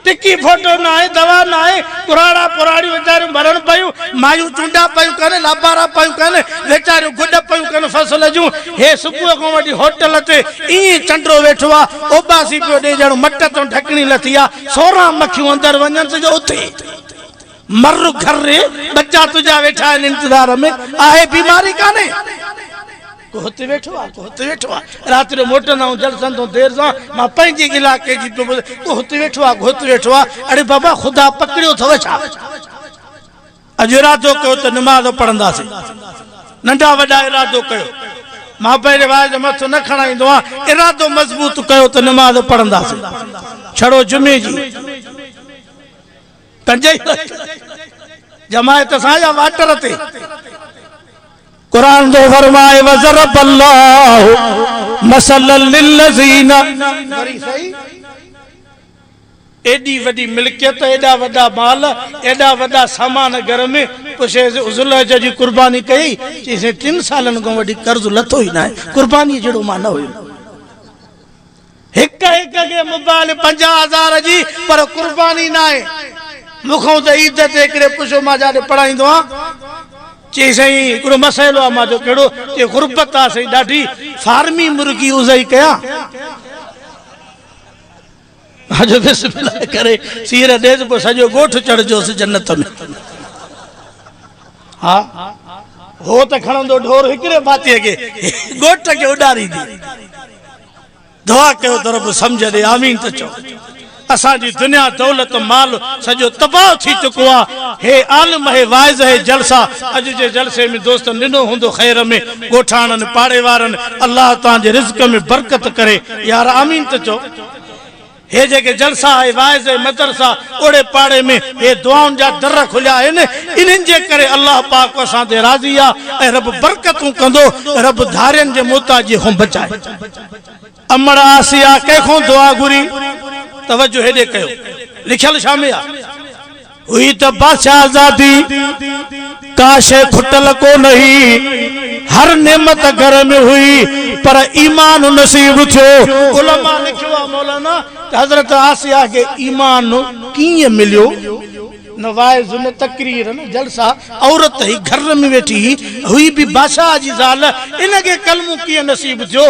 ٽڪي ڦوٽو ناهي، دوا ناهي، ڪراڙا پراڙيون ويچاريون مرن پيون، مايون چونڊا پيون ڪن، لابارا پيون ڪن، ويچاريون گڏ پيون ڪن فصل جون. هي صبح کان وٺي هوٽل تي ائين چنڊو ويٺو آ، اوٻاسي پيو ڏي ڄڻ مٽ تان ڍڪڻي لٿي آ، 16 مکيون اندر وڃنس جو اٿي. مر گهر ري ٻچا تنهنجا ويٺا آهن انتظار ۾ آهي بيماري ڪانهي ڪو هتي ويٺو آ ڪو هتي ويٺو آ رات جو موٽندا آهيون جلسن تون دير سان مان پنهنجي علائقي جي پيو ڪو هتي ويٺو آ ڪو هتي ويٺو آ اڙي بابا خدا پڪڙيو اٿو ڇا اڄ ارادو ڪيو ته نماز پڙهنداسين ننڍا وڏا ارادو ڪيو مان پنهنجي واعظ مٿو نه کڻائيندو آهيان ارادو مضبوط ڪيو ته نماز پڙهنداسين ڇڙو جمعي جي پنج ئي وقت جماعت سان يا واٽر تي؟ قرآن ٿو فرمائي وضرب الله مثلا للذين وري صحيح ايڏي وڏي ملڪيت ايڏا وڏا مال ايڏا وڏا سامان گهر ۾ پڇيس ذوالحج جي قرباني ڪئي چيس ٽن سالن کان وٺي قرض لٿو ئي ناهي قرباني جهڙو مان نه هيم هڪ هڪ کي موبائل 50 هزار جي پر قرباني ناهي. مون کان ته عيد تي هڪڙي پڇيو مان جاڏي پڙهائيندو آهيان چي سائين هڪڙو مسئلو آهي مان چيو ڪهڙو چي غربت آهي سائين ڏاڍي فارمي مرغي اضحي ڪيان مان چيو بسم الله ڪري سير ڏيس پوء سڄو ڳوٺ چڙهجوس جنت ۾ ها هو ته کڻندو ڍور هڪڙي ڀاتيء کي ڳوٺ کي اڏاريندي. دعا ڪيو ته رب سمجهه ڏي آمين ته چئو. اسان جي دنيا دولت مال سڄو تباهه ٿي چڪو آ هي عالم هي واعظ هي جلسا اڄ جي جلسي ۾ دوستن ڏنو هوندو خير ۾ ڳوٺاڻن پاڙي وارن الله توهان جي رزق ۾ برڪت ڪري يار آمين ته چئو. هي جيڪي جلسا ۽ واعظ ۽ مدرسا اوڙي پاڙي ۾ هي دعائن جا در کليا آهن انهن جي ڪري الله پاڪ اسان تي راضي آ ۽ رب برڪتون ڪندو رب ڌارين جي محتاجي کان بچائي. امڙ آسيا ڪنهن کان دعا گهري؟ توجه هيڏي ڪيو لکيل ڇا ۾ آ؟ هئي ته بادشاهزادي، ڪا شيء کٽل ڪو نه هئي، هر نعمت گهر ۾ هئي، پر ايمان نصيب ٿيو. علماء لکيو آهي مولانا ته حضرت آسيه کي ايمان ڪيئن مليو؟ نه واعظ نه تقرير نه جلسا، عورت هئي گهر ۾ ويٺي هئي، هئي به بادشاهه جي زال، ان کي ڪلمو ڪيئن نصيب ٿيو؟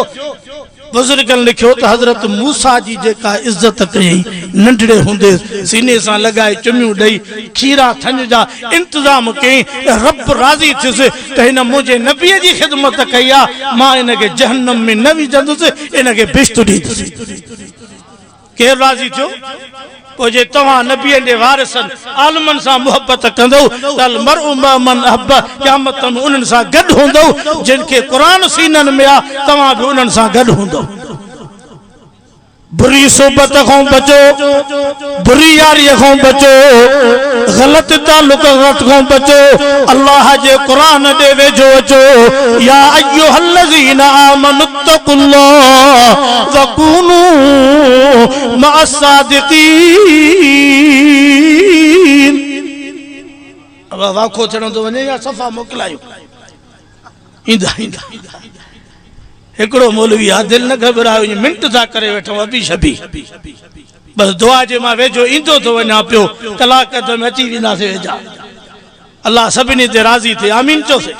بزرگن لکيو ته حضرت موسيٰ جي جيڪا عزت ڪيائين، ننڍڙي هوندي سيني سان لڳائي چميون ڏئي، کيرا ٿڃ جا انتظام ڪيائين، رب راضي ٿيس ته هن منهنجي نبيء جي خدمت ڪئي آ، مان هن کي جهنم ۾ نه وجهندس، هن کي بهشت ڏيندس. ڪير راضي ٿيو؟ پوء جي توهان نبين جي وارثن، عالمن سان محبت ڪندؤ ته المرء مع من احب قيامت ۾ انهن سان گڏ هوندؤ جن کي قرآن سينن ۾ آ، توهان به انهن سان گڏ هوندؤ. بري صحبت کان بچو، بري ياريء کان بچو، غلط تعلق کان بچو، الله جي قرآن ڏي ويجهو اچو، يا ايها الذين آمنوا اتقوا الله وڪونوا مع الصادقين. ابا واکو ٿيڻو ٿو وڃي يا صفا موڪلايون. ايندا ايندا هڪڙو مولوي آ دل نه گهٻرايو ائين منٽ ٿا ڪري ويٺون ابي شبي بس دعا جي مان ويجهو ايندو ٿو وڃان پيو ڪلاڪ اڌ ۾ اچي وينداسين ويجها الله سڀني تي راضي ٿئي آمين چئو سي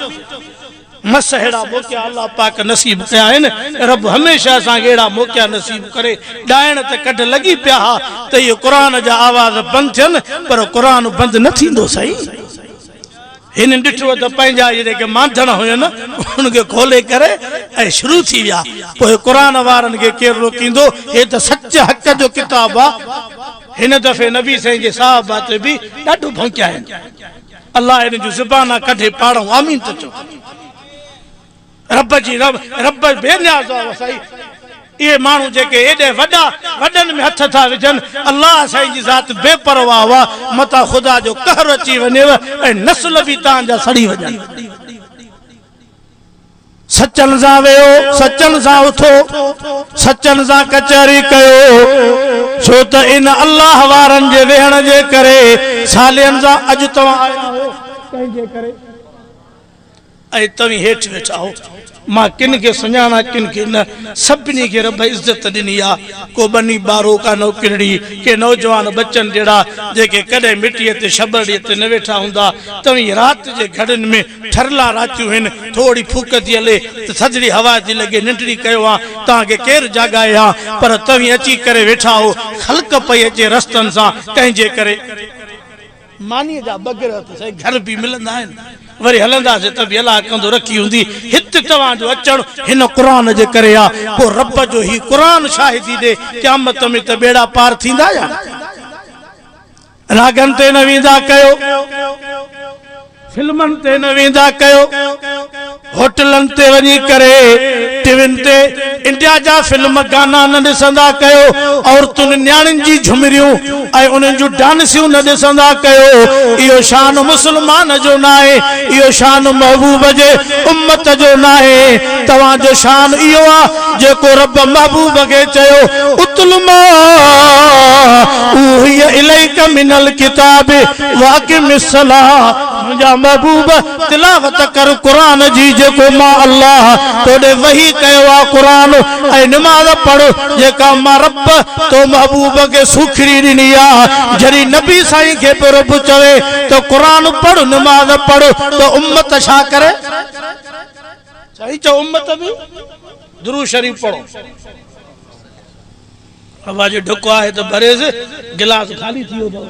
مس اهڙا موقعا الله پاڪ نصيب ڪيا آهن رب هميشه اسان کي اهڙا موقعا نصيب ڪري ڏائڻ ته ڪڍ لڳي پيا ها ته اهي قرآن جا آواز بند ٿين پر قرآن بند نه ٿيندو سائين هنن ڏٺو ته پنهنجا اهي جيڪي مانڌڻ هين، انهن کي کولي ڪري ۽ شروع ٿي ويا. پوء قرآن وارن کي ڪير روڪيندو؟ هي ته سچ حق جو ڪتاب آ. هن دفعي نبي سائين جي صحابه تي به ڏاڍو ڀونڪيا آهن. الله هنن جون زبانان ڪڍي پاڙئون. آمين ته چئو. رب جي رب رب بي نياز آ سائين اهي ماڻهو جيڪي ايڏي وڏا وڏن ۾ هٿ ٿا وجهن الله سائين جي ذات بي پرواهه آ متان خدا جو قهر اچي وڃيو ۽ نسل به تان جا سڙي وڃن. سچن سان ويهو سچن سان اٿو سچن سان ڪچهري ڪيو ڇو ته ان الله وارن جي ويهڻ جي ڪري صالحن سان اڄ توهان آيا آهيو ڪنهن جي ڪري. ۽ توهين هيٺ ويٺا آهو. مان ڪن کي سڃاڻان ڪن کي نه. سڀني کي رب عزت ڏني آ. ڪو ٻني ٻارو، ڪا نوڪرڙي، ڪي نوجوان ٻچن جهڙا جيڪي ڪڏهن مٽيء تي شٻرڙيء تي نه ويٺا هوندا. توهين رات جي گهڙين ۾ ٺرلا راتيون هن. ٿوري ڦوڪ ٿي هلي ته ٿڌڙي هوا ٿي لڳي. ننڊڙي ڪيو هان توهان کي ڪير جاڳائي ها. پر توهين اچي ڪري ويٺا آهو. خلق پئي اچي رستن سان ڪنهن جي ڪري. مانيء جا ٻه گرهه ته سهي گهر به ملندا آهن. وري هلنداسين ته به الله ڪندو رکي هوندي. هت توهان جو اچڻ هن قرآن جي ڪري آ. پوء رب جو هي قرآن شاهدي ڏي قيامت ۾ ته ٻيڙا پار ٿيندا يا نه؟ راڳن تي نه ويندا ڪيو. فلمن تي نه ويندا ڪيو. هوٽلن تي وڃي ڪري ٽي وين تي انڊيا جا فلم گانا نه ڏسندا ڪيو، عورتن نياڻين جي جهمريون ۽ انهن جون ڊانسيون نه ڏسندا ڪيو، اهو شان مسلمان جو ناهي، اهو شان محبوب جي امت جو ناهي، توهان جو شان اهو آ جيڪو رب محبوب کي چيو، اتل ما اوحي اليک من الڪتاب واقم الصلوة منهنجا محبوب! تلاوت ڪر قرآن جي جيڪو مان الله تو ڏي وحي ڪيو آ قرآن ۽ نماز پڙھ جيڪا مان رب تو محبوب کي سوکڙي ڏني آ جڏهن نبي سائين کي پيو رب چوي ته قرآن پڙھ نماز پڙھ ته امت ڇا ڪري سائين چئو امت به درود شريف پڙھو. بابا جي ڍڪ آهي ته ڀريس، گلاس خالي ٿي ويو اٿو.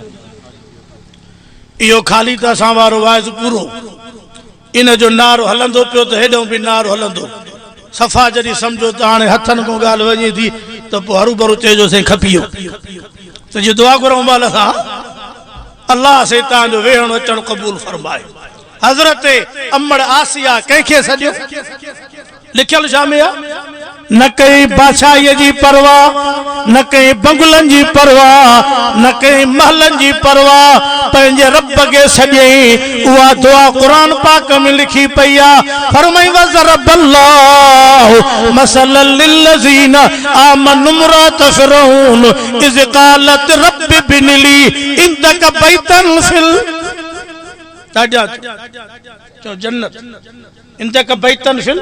اهو خالي ته اسان وارو واعظ پورو. ان جو نعرو هلندو پيو ته هيڏانهن به نعرو هلندو. صفا جڏهن سمجهو ته هاڻي هٿن کان ڳالهه وڃي ٿي ته پوء هروڀرو چئجو سائين کپي ويو. ته جي دعا گهرون مال سان الله سائين توهان جو ويهڻ اچڻ قبول فرمائي. حضرت امڙ آسيه ڪنهن کي سڏيو؟ لکيل ڇا ۾ آ؟ نه ڪنهن بادشاهيء جي پرواهه، نه ڪنهن بنگلن جي پرواهه، نه ڪنهن محلن جي پرواهه، پنهنجي رب کي سڏيائين. اها دعا قرآن پاڪ ۾ لکي پئي آ. فرمائين وضرب الله مثلا للذين آمنوا امرأة فرعون اذ قالت رب ابن لي عندك بيتا في ال ڏاڍا چئو جنت. عندک بيتن في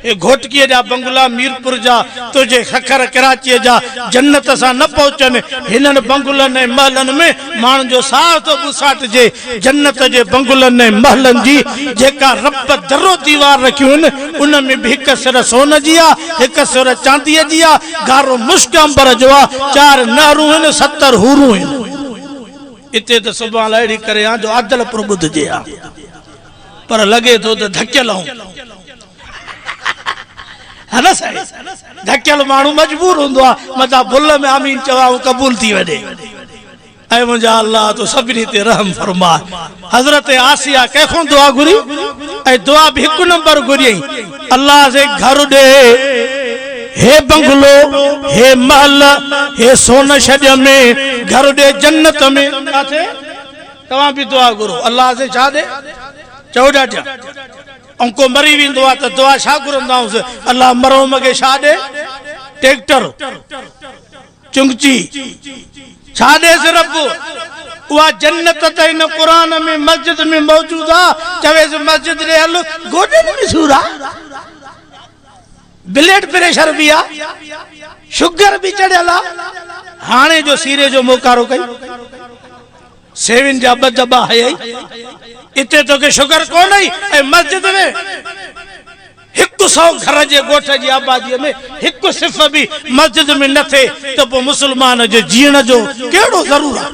اي گهوٽڪيء جا بنگلا ميرپور جا تنهنجي سکر ڪراچيء جا جنت سان نه پهچن هنن بنگلن ۽ محلن ۾ ماڻهن جو ساهه ٿو ٻوساٽجي جنت جي بنگلن ۽ محلن جي جيڪا رب در و ديوار رکيون آهن ان ۾ به هڪ سر سون جي آ هڪ سر چانديء جي آ گارو مشڪ عنبر جو آ چار نهرون آهن 70 حورون آهن اتي ته سبحان الله اهڙي ڪري ها جو عادلپور ٻڌجي ها. پر لڳي ٿو ته ڌڪيل آهون. ها نه سائين ڌڪيل ماڻهو مجبور هوندو آهي متان ڀل ۾ آمين چوان قبول ٿي وڃي. اي منهنجا الله تون سڀني تي رحم فرماء. حضرت آسيه ڪنهن کان دعا گهري ۽ دعا به هڪ نمبر گهريائين الله سائين گهر ڏي. هي بنگلو، هي محل، هي سون ڇڏ ۾، گهر ڏي جنت ۾. ڪاٿي؟ توهان به دعا گهرو، الله اسين ڇا ڏي؟ چئو ڏاڍيان. ۽ ڪو مري ويندو آ ته دعا ڇا گهرندا آهيونس؟ الله مرحوم کي ڇا ڏي؟ ٽيڪٽر، چنگچي، ڇا ڏيس رب؟ اها جنت ته هن قرآن ۾ مسجد ۾ موجود آ، چويس مسجد ڏي هل، گوڏن ۾ سور آ، بليڊ پريشر به آ، شگر به چڙهيل آ، هاڻي جو سيري جو موڪارو ڪئي. سيوين جا ٻه دٻا هنيائي، اتي توکي شگر ڪونهي ۽ مسجد ۾ هڪ سئو گهر جي ڳوٺ جي آباديء ۾ هڪ صف به مسجد ۾ نه ٿئي ته پوء مسلمان جي جيئڻ جو ڪهڙو ضرور آهي؟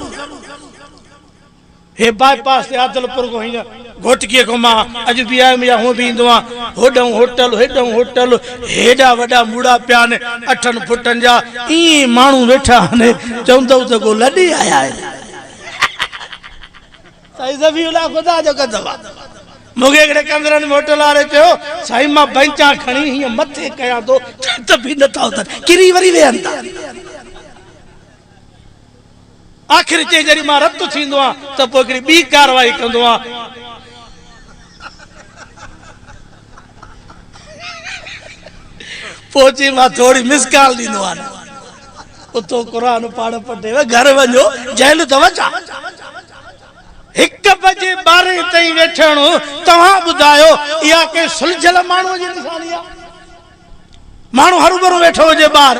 هي باء پاس تي عادلپور کان هينئر گهوٽڪيء کان مان اڄ به آيم يا هونء به ايندو آهيان، هوڏانهن هوٽل، هيڏانهن هوٽل، هيڏا وڏا موڙا پيا آهن، اٺن فٽن جا، ائين ماڻهو ويٺا آهن، چوندؤ ته ڪو لڏي آيا آهن. سائين ذبيح الله خدا جو قسم آ، مون کي هڪڙي ڪندرن ۾ هوٽل واري چيو، سائين مان بئنچان کڻي هيئن مٿي ڪيان ٿو ته به نٿا اٿن، ڪري وري ويهن ٿا. آخر چئي جڏهن مان رت ٿيندو آهيان ته پوء هڪڙي ٻي ڪارروائي ڪندو آهيان. پوء چئي مان ٿوري مس ڪال ڏيندو آهيان. اٿو قرآن پاڻ پٽي گهر وڃو جهل اٿو ڇا؟ هڪ بجي ٻارهين تائين ويٺڻ توهان ٻڌايو اها ڪنهن سلجهيل ماڻهوء جي نشاني آهي؟ ماڻهو هروڀرو ويٺو هجي ٻاهر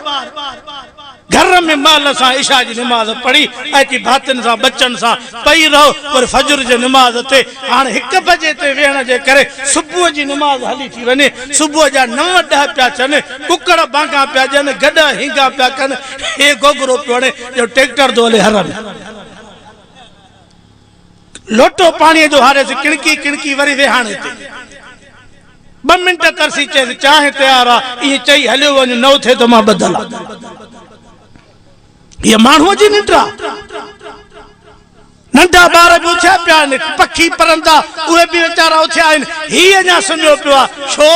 گهر ۾ مهل سان عشاء جي نماز پڙهي اچي ڀاتين سان ٻچن سان پئي رهو وري فجر جي نماز تي هاڻ هڪ بجي تي ويهڻ جي ڪري صبح جي نماز هلي ٿي وڃي صبح جا نو ڏهه پيا ٿين ڪڪڙ بانگا پيا ڏين گڏهه هينگا پيا ڪن هي گوگرو پيو هڻي جو ٽيڪٽر ٿو هلي هر ۾ لوٽو پاڻيء جو هاريس، ڪڻڪي ڪڻڪي وري ويهاڻي تي. ٻه منٽ ترسي چيس، چانهه تيار آ. ائين چئي هليو وڃ، نه اٿي ته مان ٻڌل آ. هيء ماڻهوء جي ننڊ آ. ننڍا ٻار به اٿيا پيا آهن، پکي پرندا اهي به ويچارا اٿيا آهن، هي اڃا سمهيو پيو آ. ڇو؟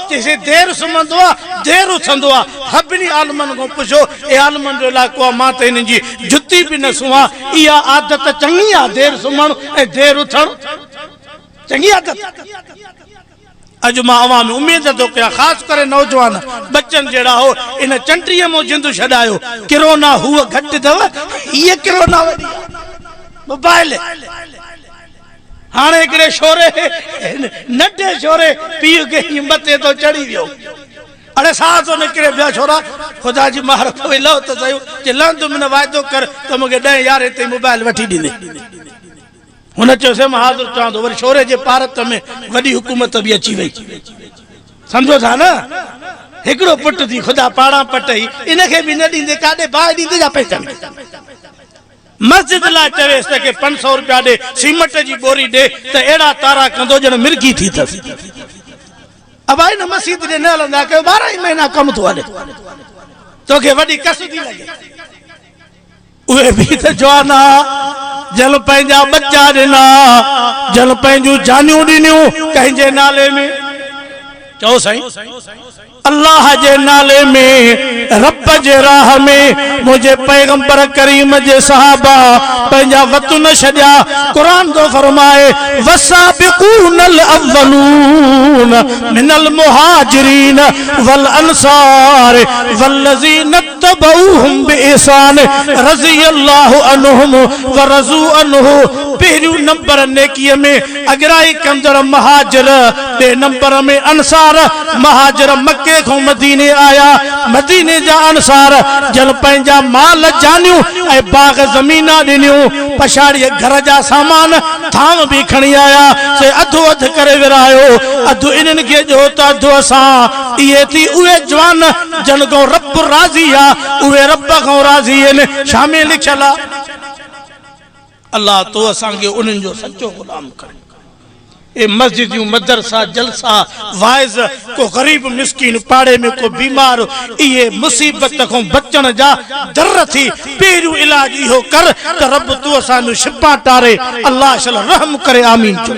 چيس، دير سمهندو آ، دير اٿندو آ. سڀني عالمن کان پڇيو، اي عالمن جو علائقو آ، مان ته هنن جي جتي به نه سونهان، اها عادت چڱي آ دير سمهڻ ۽ دير اٿڻ چڱي عادت. اڄ مان اوهان ۾ اميد ٿو ڪيان خاص ڪري نوجوان ٻچن جهڙا هو ان چنڊيء مون جند ڇڏايو ڪرونا هوء گهٽ اٿو هيء ڪرونا وڏي آ موبائل هاڻي هڪڙي شوري ننڍي شوري پيء کي هيئن مٿي ٿو چڙهي ويو. اڙي ساهه ٿو نڪري پيا ڇورا خدا جي مهر پوي لهو ته سهيو چي لهندم نه واعدو ڪر ته مون کي ڏهين يارهين تائين موبائل وٺي ڏيندين هن چيو سي مان حاضر چوان ٿو وري شوري جي پارت ۾ وڏي حڪومت به اچي وئي سمجهو ٿا نه هڪڙو پٽ ٿي خدا پاڙان پٽئي ان کي به نه ڏيندي ڪاڏي باهه ڏيندي يا پئسن کي مسجد لاء چويس ته ڪي 500 روپيا ڏي سيمٽ جي ٻوري ڏي ته اهڙا تارا ڪندو ڄڻ مرگي ٿي اٿس ابا هن مسيت ڏي نه هلندا ڪيو 12 ئي مهينا ڪم ٿو هلي توکي وڏي ڪس ٿي لڳي اهي به ته جوان ها جن پنهنجا ٻچا ڏنا جن پنهنجون جانيون ڏنيون ڪنهن جي نالي ۾ چئو سائين الله جي نالي ۾ رب جي راهه ۾ منهنجي پيغمبر ڪريم جي صحابه پنهنجا وطن ڇڏيا قرآن ٿو فرمائي والسابقون الاولون من المهاجرين والانصار والذين اتبعوهم باحسان رضي الله عنهم ورضوا عنه پهريون نمبر نيڪي ۾ اڳرائي ڪندڙ مهاجر، ٻئي نمبر ۾ انصار، مهاجر مڪي کان مديني آيا، مديني جا انصار جن پنهنجا مال، جانيون ۽ باغ زمينا ڏنيون، پڇاڙيء گهر جا سامان ٿانو به کڻي آيا، سي اڌو اڌ ڪري ورهايو، اڌ انهن کي ڏيو ته اڌ اسان، اهي ٿي اهي جوان جن کان رب راضي آ، اهي رب کان راضي آهن، ڇا ۾ لکيل آ؟ الله تو اسان کي انهن جو سچو غلام ڪر. اي مسجديون، مدرسا، جلسا، واعظ، ڪو غريب مسڪين پاڙي ۾ ڪو بيمار اهي مصيبت کان بچڻ جا در ٿي پهريون علاج اهو ڪر ته رب تو اسان جون شپان ٽاري الله شل رحم ڪري آمين چئو.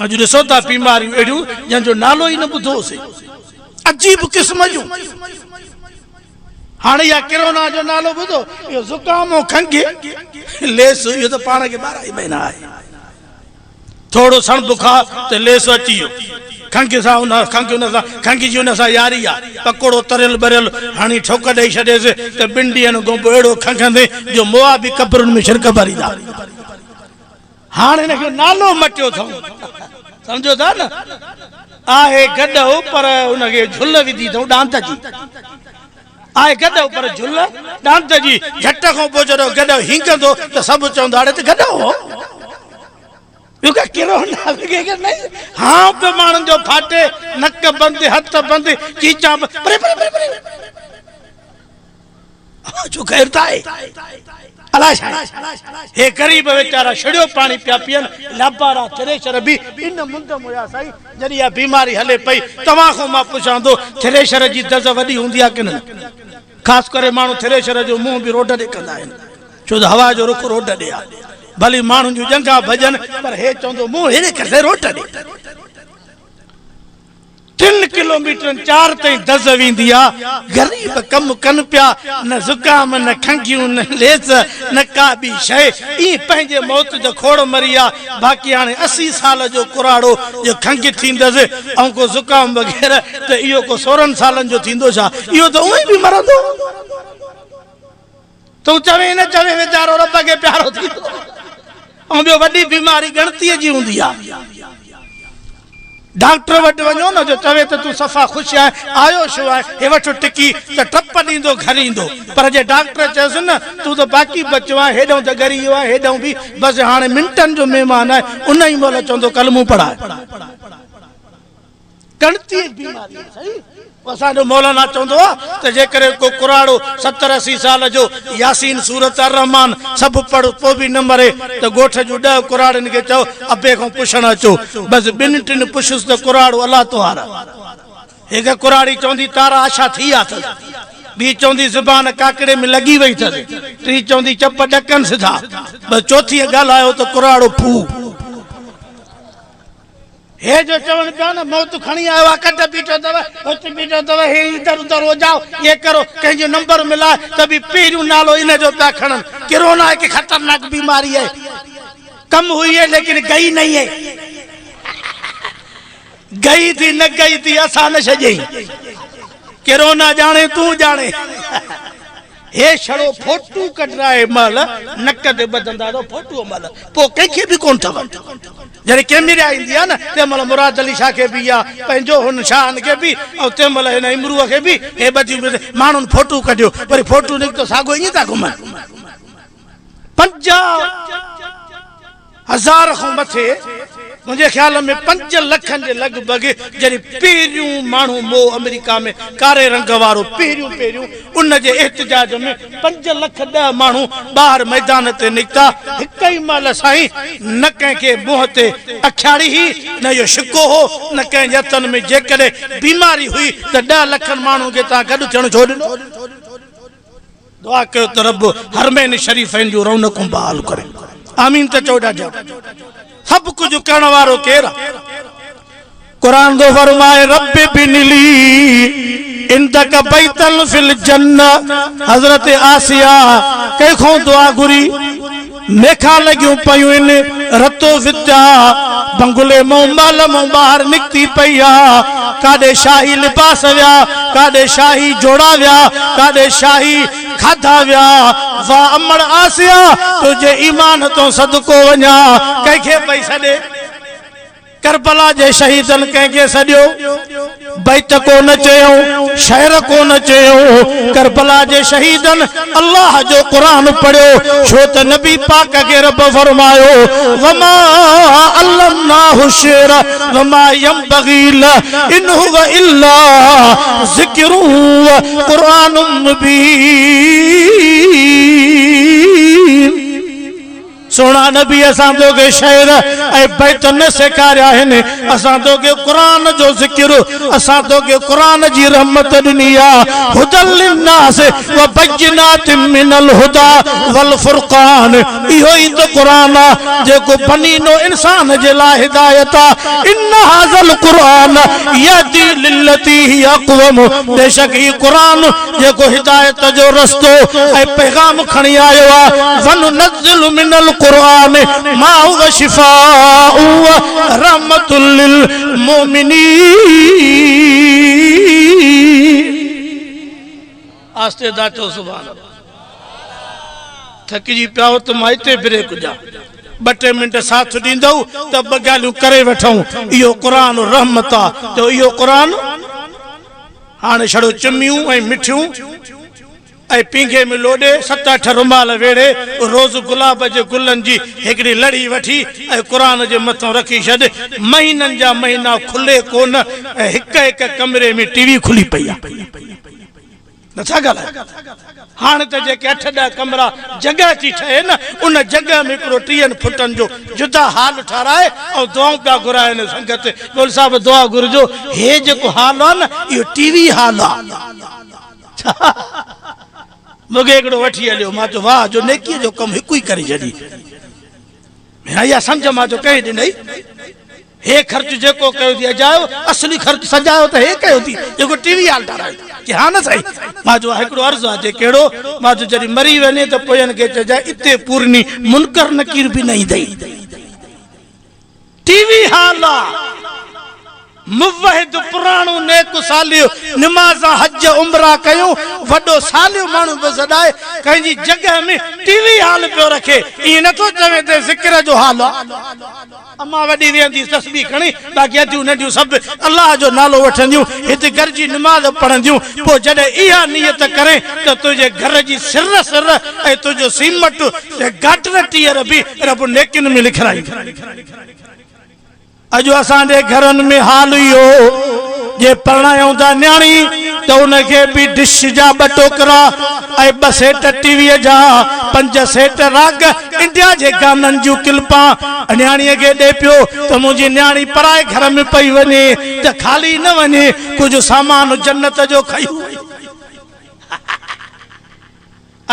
اڄ ڏسو ٿا بيماريون اهڙيون جنهن جو نالو ئي نه ٻڌو هوسين عجيب قسم جون. هاڻي اها ڪرونا جو نالو ٻڌو، اهو زڪام ۽ کنگهه ليس، اهو ته پاڻ کي 12 ئي مهينا آهي. ٿورو سڻڀ کاء ته ليس اچي ويو. کنگهه سان ان کنگهه ان سان کنگهه جي ان سان ياري آ. پڪوڙو تريل ٻريل هڻي ٺوڪ ڏئي ڇڏيس ته ٻن ڏينهن کان پوء اهڙو کنگهندين جو مئا به قبرن ۾ ڇرڪ ڀريندا. هاڻ هن کي نالو مٽيو اٿئون. سمجهو ٿا نه؟ آهي گڏهو پر ان کي جهل وڌي اٿئون ڏاند جي. آهي گڏهو پر جهل ڏاند جي. جهٽ کان پوء جڏهن گڏهو هينگندو ته سڀ چوندا اڙي ته گڏهو هو. اهو ڪا ڪرونا وغيره نه هانء پيو ماڻهن جو ڦاٽي، نڪ بند، هٿ بند، چيچا بند، پري پري پري پري. اوهان جو خير ته آهي؟ الاء ڇا آهي؟ هي غريب ويچارا ڇڙيو پاڻي پيا پيئن، لابارا ٿريشر به ان مند م هيا سائين، جڏهن اها بيماري هلي پئي، توهان کان مان پڇان ٿو، ٿريشر جي دز وڏي هوندي آهي ڪي نه؟ خاص ڪري ماڻهو ٿريشر جو منهن به روڊ ڏي ڪندا آهن، ڇو ته هوا جو رخ روڊ ڏي آهي. ڀلي ماڻهن جون ڄنگها ڀڄن، پر هي چوندو منهن هيڏي ڪر سائين روڊ ڏي. ٽن ڪلوميٽرن چار تائين دز ويندي آ، غريب ڪم ڪن پيا، نه زڪام نه کنگهيون نه ليس نه ڪا ٻي شيء، ائين پنهنجي موت جو کوڙ مري آ، باقي هاڻي 80 سال جو ڪراڙو جو کنگهه ٿيندس ۽ ڪو زڪام وغيره ته اهو ڪو 16 سالن جو ٿيندو ڇا، اهو ته اونئين به مرندو. تون چوين نه چوين ويچارو رب کي پيارو ٿيندو ۽ ٻيو وڏي بيماري ڳڻتيء جي هوندي آهي. ڊاڪٽر وٽ وڃو نه جو چوي ته تون صفا خوش آهين، آيو ڇو آهين، هي وٺ ٽڪي ته ٽپ ڏيندو گهر ايندو. پر جي ڊاڪٽر چيس نه تون ته باقي بچيو آهين، هيڏانهن ته ڳري ويو آهين، هيڏانهن به بس هاڻي منٽن جو مهمان آهي، ان ئي مهل چوندو ڪلمو پڙهاء. ڳڻتيء جي بيماري آهي سائين. اسان جو مولانا چوندو آ ته جيڪڏهن ڪو ڪراڙو 70 80 سال جو ياسين سورت الرحمان سڀ پڙهه پوء به نه مري ته ڳوٺ جون 10 ڪراڙين کي چئو ابي کان پڇڻ اچو. بس ٻن ٽن پڇس ته ڪراڙو الله توهار. هڪ ڪراڙي چوندي تارا آشا ٿي آ اٿس. ٻي چوندي زبان ڪاڪڙي ۾ لڳي وئي اٿس. ٽي چوندي چپ ڏڪنس ٿا. بس چوٿينء ڳالهايو ته ڪراڙو ڦو. هي جو چون پيا نه موت کڻي آيو آ ڪڍ بيٺو اٿو هت بيٺو اٿو هي ادھر ادھر هو جائو يي ڪرو ڪنهن جو نمبر ملاء ته به پهريون نالو ان جو پيا کڻن ڪرونا هڪ خطرناڪ بيماري هي ڪم هئي هي ليڪن گئي نهي هي گئي ٿي نه گئي ٿي اسان نه ڇڏيئي ڪرونا ڄاڻي تون ڄاڻي هي ڇڙو فوٽو ڪڍرائي مهل نڪ تي ٻڌندا اٿو فوٽوء مهل پوء ڪنهن کي به ڪونه ٿو جڏهن ڪيميرا ايندي آهي نه تنهن مهل مراد علي شاهه کي به يا پنهنجو هن شاهن کي به ۽ تنهن مهل هن امروء کي به هي ٻڌيون ماڻهن فوٽو ڪڍيو وري فوٽو نڪتو ساڳو ائين ٿا گهمن 50,000 کان مٿي منهنجي خيال ۾ 5 لکن جي لڳ ڀڳ جڏهن پهريون ماڻهو مئو آمريڪا ۾ ڪاري رنگ وارو پهريون پهريون ان جي احتجاج ۾ 5 لک 10 ماڻهو ٻاهر ميدان تي نڪتا هڪ ئي مهل سائين نه ڪنهن کي منهن تي اکياڙي هئي نه اهو شڪو هو نه ڪنهن جي هٿن ۾ جيڪڏهن بيماري هئي ته 10 لکن ماڻهن کي توهان گڏ ٿيڻ ڇو ڏنو؟ دعا ڪيو ته رب حرمين شريفين جون رونقون بحال ڪري. آمين ته چئو ڏاڍا. سڀ ڪجهه ڪرڻ وارو ڪير آ؟ قرآن ٿو فرمائي رب ابن لي عندك بيتا في الجنه. حضرت آسيه ڪنهن کان دعا گهري؟ ميکا لڳيون پيون آهن، رتو وديا بنگلي مون محل مون ٻاهر نڪتي پئي آ، ڪاڏي شاهي لباس ويا، ڪاڏي شاهي جوڙا ويا، ڪاڏي شاهي کاڌا ويا، واه امڙ آسيا تنهنجي ايمان تون صدقو وڃان، ڪنهن کي پئي سڏي؟ ڪربلا جي شهيدن ڪنهن کي سڏيو؟ بيت ڪو نه چيو، شعر ڪو نه چيو، ڪربلا جي شهيدن الله جو قرآن پڙهيو، ڇو ته نبي پاڪ کي رب فرمايو، وما علمناه الشعر وما ينبغي له ان هو الا ذڪر وقرآن مبين. سهڻا نبي اسان توکي شعر ۽ بيت نه سيکاريا آهن، اسان توکي قرآن جو ذڪر، اسان توکي قرآن جي رحمت ڏني آ، هدي للناس وبينات من الهدي والفرقان، اهو ئي ته قرآن آ جيڪو بني نوع انسان جي لاء هدايت آ، ان هذا القرآن يهدي للتي. للتي هي اقوم بيشڪ هي قرآن جيڪو هدايت جو رستو ۽ پيغام کڻي آيو آ وننزل من القرآن ما هو شفاء ورحمة للمؤمنين. آهستي ٿا چئو سبحان الله. ٿڪجي پيا هو ته مان اتي بريڪ ڏيان. ٻه ٽي منٽ ساٿ ڏيندؤ ته ٻه ڳالهيون ڪري وٺون. اهو قرآن رحمت آ. چئو اهو قرآن هاڻي ڇڙو چميون ۽ مٺيون ۽ پينگهي ۾ لوڏي ست اٺ رومال ويڙهي روز گلاب جي گلن جي هڪڙي لڙهي وٺي ۽ قرآن جي مٿان رکي ڇڏ. مهينن جا مهينا کلي ڪونه ۽ هڪ هڪ ڪمري ۾ ٽي وي کلي پئي آ. نه ڇا ڳالهه آهي؟ هاڻ ته جيڪي اٺ ڏهه ڪمرا جڳهه ٿي ٺهي نه، ان جڳهه ۾ هڪڙو ٽيهن فٽن جو جدا هال ٺهرائي ۽ دعائون پيا گهرائن سنگت مولوي صاحب دعا گهرجو هي جيڪو هال آهي نه اهو ٽي وي هال آهي. ڇا مون کي هڪڙو وٺي هليو مان چيو واهه جو نيڪيء جو ڪم هڪ ئي ڪري ڇڏي. ميان اها سمجهه مان چيو ڪنهن ڏنئي؟ هي خرچ جيڪو ڪيو ٿي اجايو، اصلي خرچ سجايو ته هي ڪيو ٿي جيڪو ٽي وي هال ٺارايو ٿي. چي ها نه سائين. مان چيو هڪڙو عرض آ. چي ڪهڙو؟ مان چيو جڏهن مري وڃين ته پوين کي چئجانء اتي پورني منڪر نڪير به نه ايندئي. ٽي وي هال آ. موحد پراڻو نيڪ صالح نمازان حج عمرا ڪيون وڏو صالح ماڻهو پيو سڏائي ڪنهن جي جڳهه ۾ ٽي وي هال پيو رکي ائين نٿو چوين ته ذڪر جو هال آ. امان وڏي ويهندي تسبيح کڻي باقي اڌيون ننڍيون سڀ الله جو نالو وٺنديون هت گڏجي نماز پڙهنديون پوء جڏهن اها نيت ڪرين ته تنهنجي گهر جي سر سر ۽ تنهنجو سيمٽ ۽ گاٽر ٽيئر به رب نيڪين ۾ لکرائيندو. اڄ اسان جي گهرن ۾ حال اهو جي پرڻايون ٿا نياڻي ته ان کي به ڊش جا ٻه ٽوڪرا ۽ ٻه سيٽ ٽي ويء جا پنج سيٽ راڳ انڊيا جي گانن جون ڪلپان نياڻيء کي ڏي پيو ته منهنجي نياڻي پرائي گهر ۾ پئي وڃي ته خالي نه وڃي ڪجهه سامان جنت جو کئي وڃي.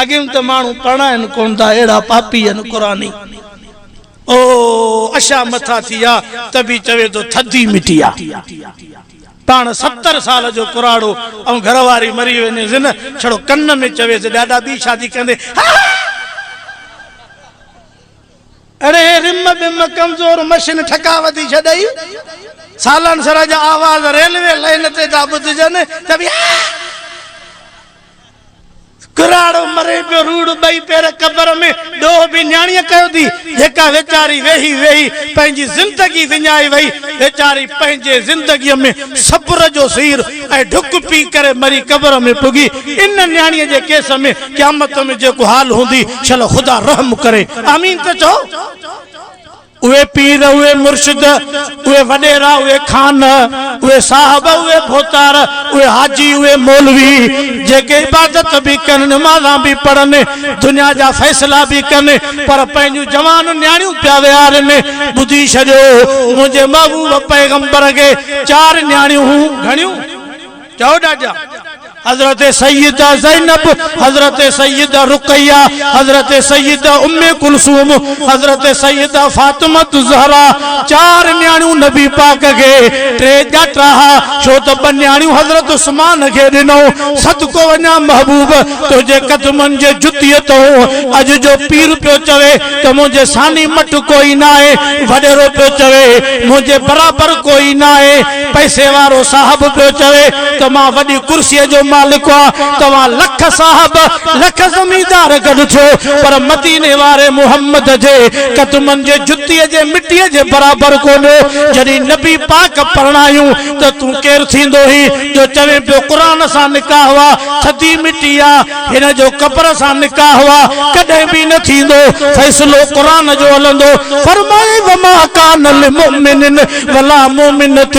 اڳيم ته ماڻهو پرڻائن ڪونه ٿا اهڙا پاپي آهن قرآني او اشا مٿا ٿي آ ته به چوي ٿو ٿڌي مٽي آ پاڻ 70 سال جو ڪراڙو ۽ گهر واري مري وڃيس نه ڇڙو ڪن ۾ چويس ڏاڏا ٻي شادي ڪندي اڙي رم بم ڪمزور مشين ٺڪا وڌي ڇڏئي سالن سر جا آواز ريلوي لائين تي ٿا ٻڌجن ته به ڪراڙو مري پيو روڙ ٻئي پير قبر ۾ ڏوهه به نياڻيء ڪيو ٿي جيڪا ويچاري ويهي ويهي پنهنجي زندگي وڃائي وئي ويچاري پنهنجي زندگيء ۾ صبر جو سير ۽ ڍڪ پي ڪري مري قبر ۾ پڳي ان نياڻيء جي ڪيس ۾ قيامت ۾ جيڪو حال هوندي شل خدا رحم ڪري آمين ته چئو. اهي پير، اهي مرشد، اهي وڏيرا، اهي خان، اهي صاحب، اهي ڀوتار، اهي حاجي، اهي مولوي، جيڪي عبادت به ڪن، نمازان به پڙهن، دنيا جا فيصلا به ڪن، پر پنهنجون جوان نياڻيون پيا ويهارين. ٻڌي ڇڏيو، منهنجي محبوب پيغمبر کي چار نياڻيون هيون. گهڻيون؟ چئو ڏاڏا. حضرت سيده زينب، حضرت سيده رقيه، حضرت سيده ام ڪلثوم، حضرت سيده فاطمه الزهرا، چار نياڻيون نبي پاڪ کي، ٽي ڄاٽا ها، ڇو ته ٻه نياڻيون حضرت عثمان کي ڏنو، صدقو وڃان محبوب تنهنجي قدمن جي جتيء تون، اڄ جو پير پيو چوي ته منهنجي ثاني مٽ ڪوئي ناهي، وڏيرو پيو چوي منهنجي برابر ڪوئي ناهي، پئسي وارو صاحب پيو چوي ته مان وڏي ڪرسيء جو مالڪ آهيان، توهان لک صاحب، لک زميندار گڏ ٿيو، پر مديني واري محمد جي قدمن جي جتيء جي مٽيء جي برابر ڪونهيو. جڏهن نبي پاڪ پرڻايون ته تون ڪير ٿيندو هين جو چوين پيو قرآن سان نڪاح آ، ٿڌي مٽي آ، هن جو قبر سان نڪاح آ، ڪڏهن به نه ٿيندو، فيصلو قرآن جو هلندو. فرمايائين وما ڪان لمؤمن ولا مؤمنة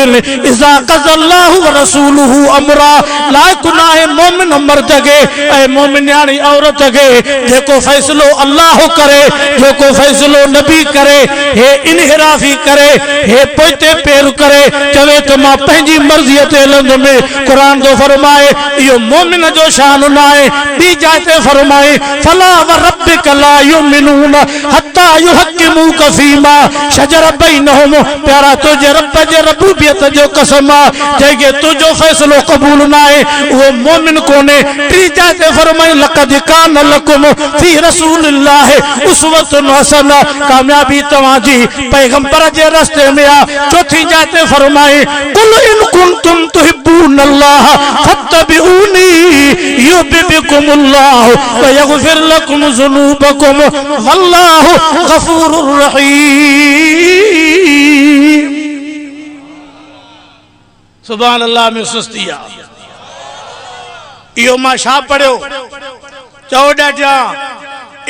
اذا قضي الله ورسوله امرا لا يڪن ناهي مؤمن مرد کي ۽ مؤمنياڻي عورت کي، جيڪو فيصلو الله ڪري، جيڪو فيصلو نبي ڪري، هي انحرافي ڪري، هي پوئتي پير ڪري، چوي ته مان پنهنجي مرضيء تي هلندم، قرآن ٿو فرمائي، اهو مؤمن جو شان ناهي، ٻي جاء تي فرمائي، فلا وربک لا يؤمنون حتي يحڪموک فيما شجر بينهم، پيارا تنهنجي رب جي ربوبيت جو قسم آ جنهن کي تنهنجو فيصلو قبول ناهي اهو مؤمن ڪونهي، ٽين جاء تي فرمائين لقد ڪان لڪم في رسول الله اسوة حسنة ڪاميابي توهان جي پيغمبر جي رستي ۾ آ، چوٿين جاء تي فرمائين قل ان ڪنتم تحبون الله فاتبعوني يحببڪم الله ويغفر لڪم ذنوبڪم والله غفور رحيم. سبحان الله ۾ سستي آ. اهو مان ڇا پڙهيو؟ چئو ڏاڍيان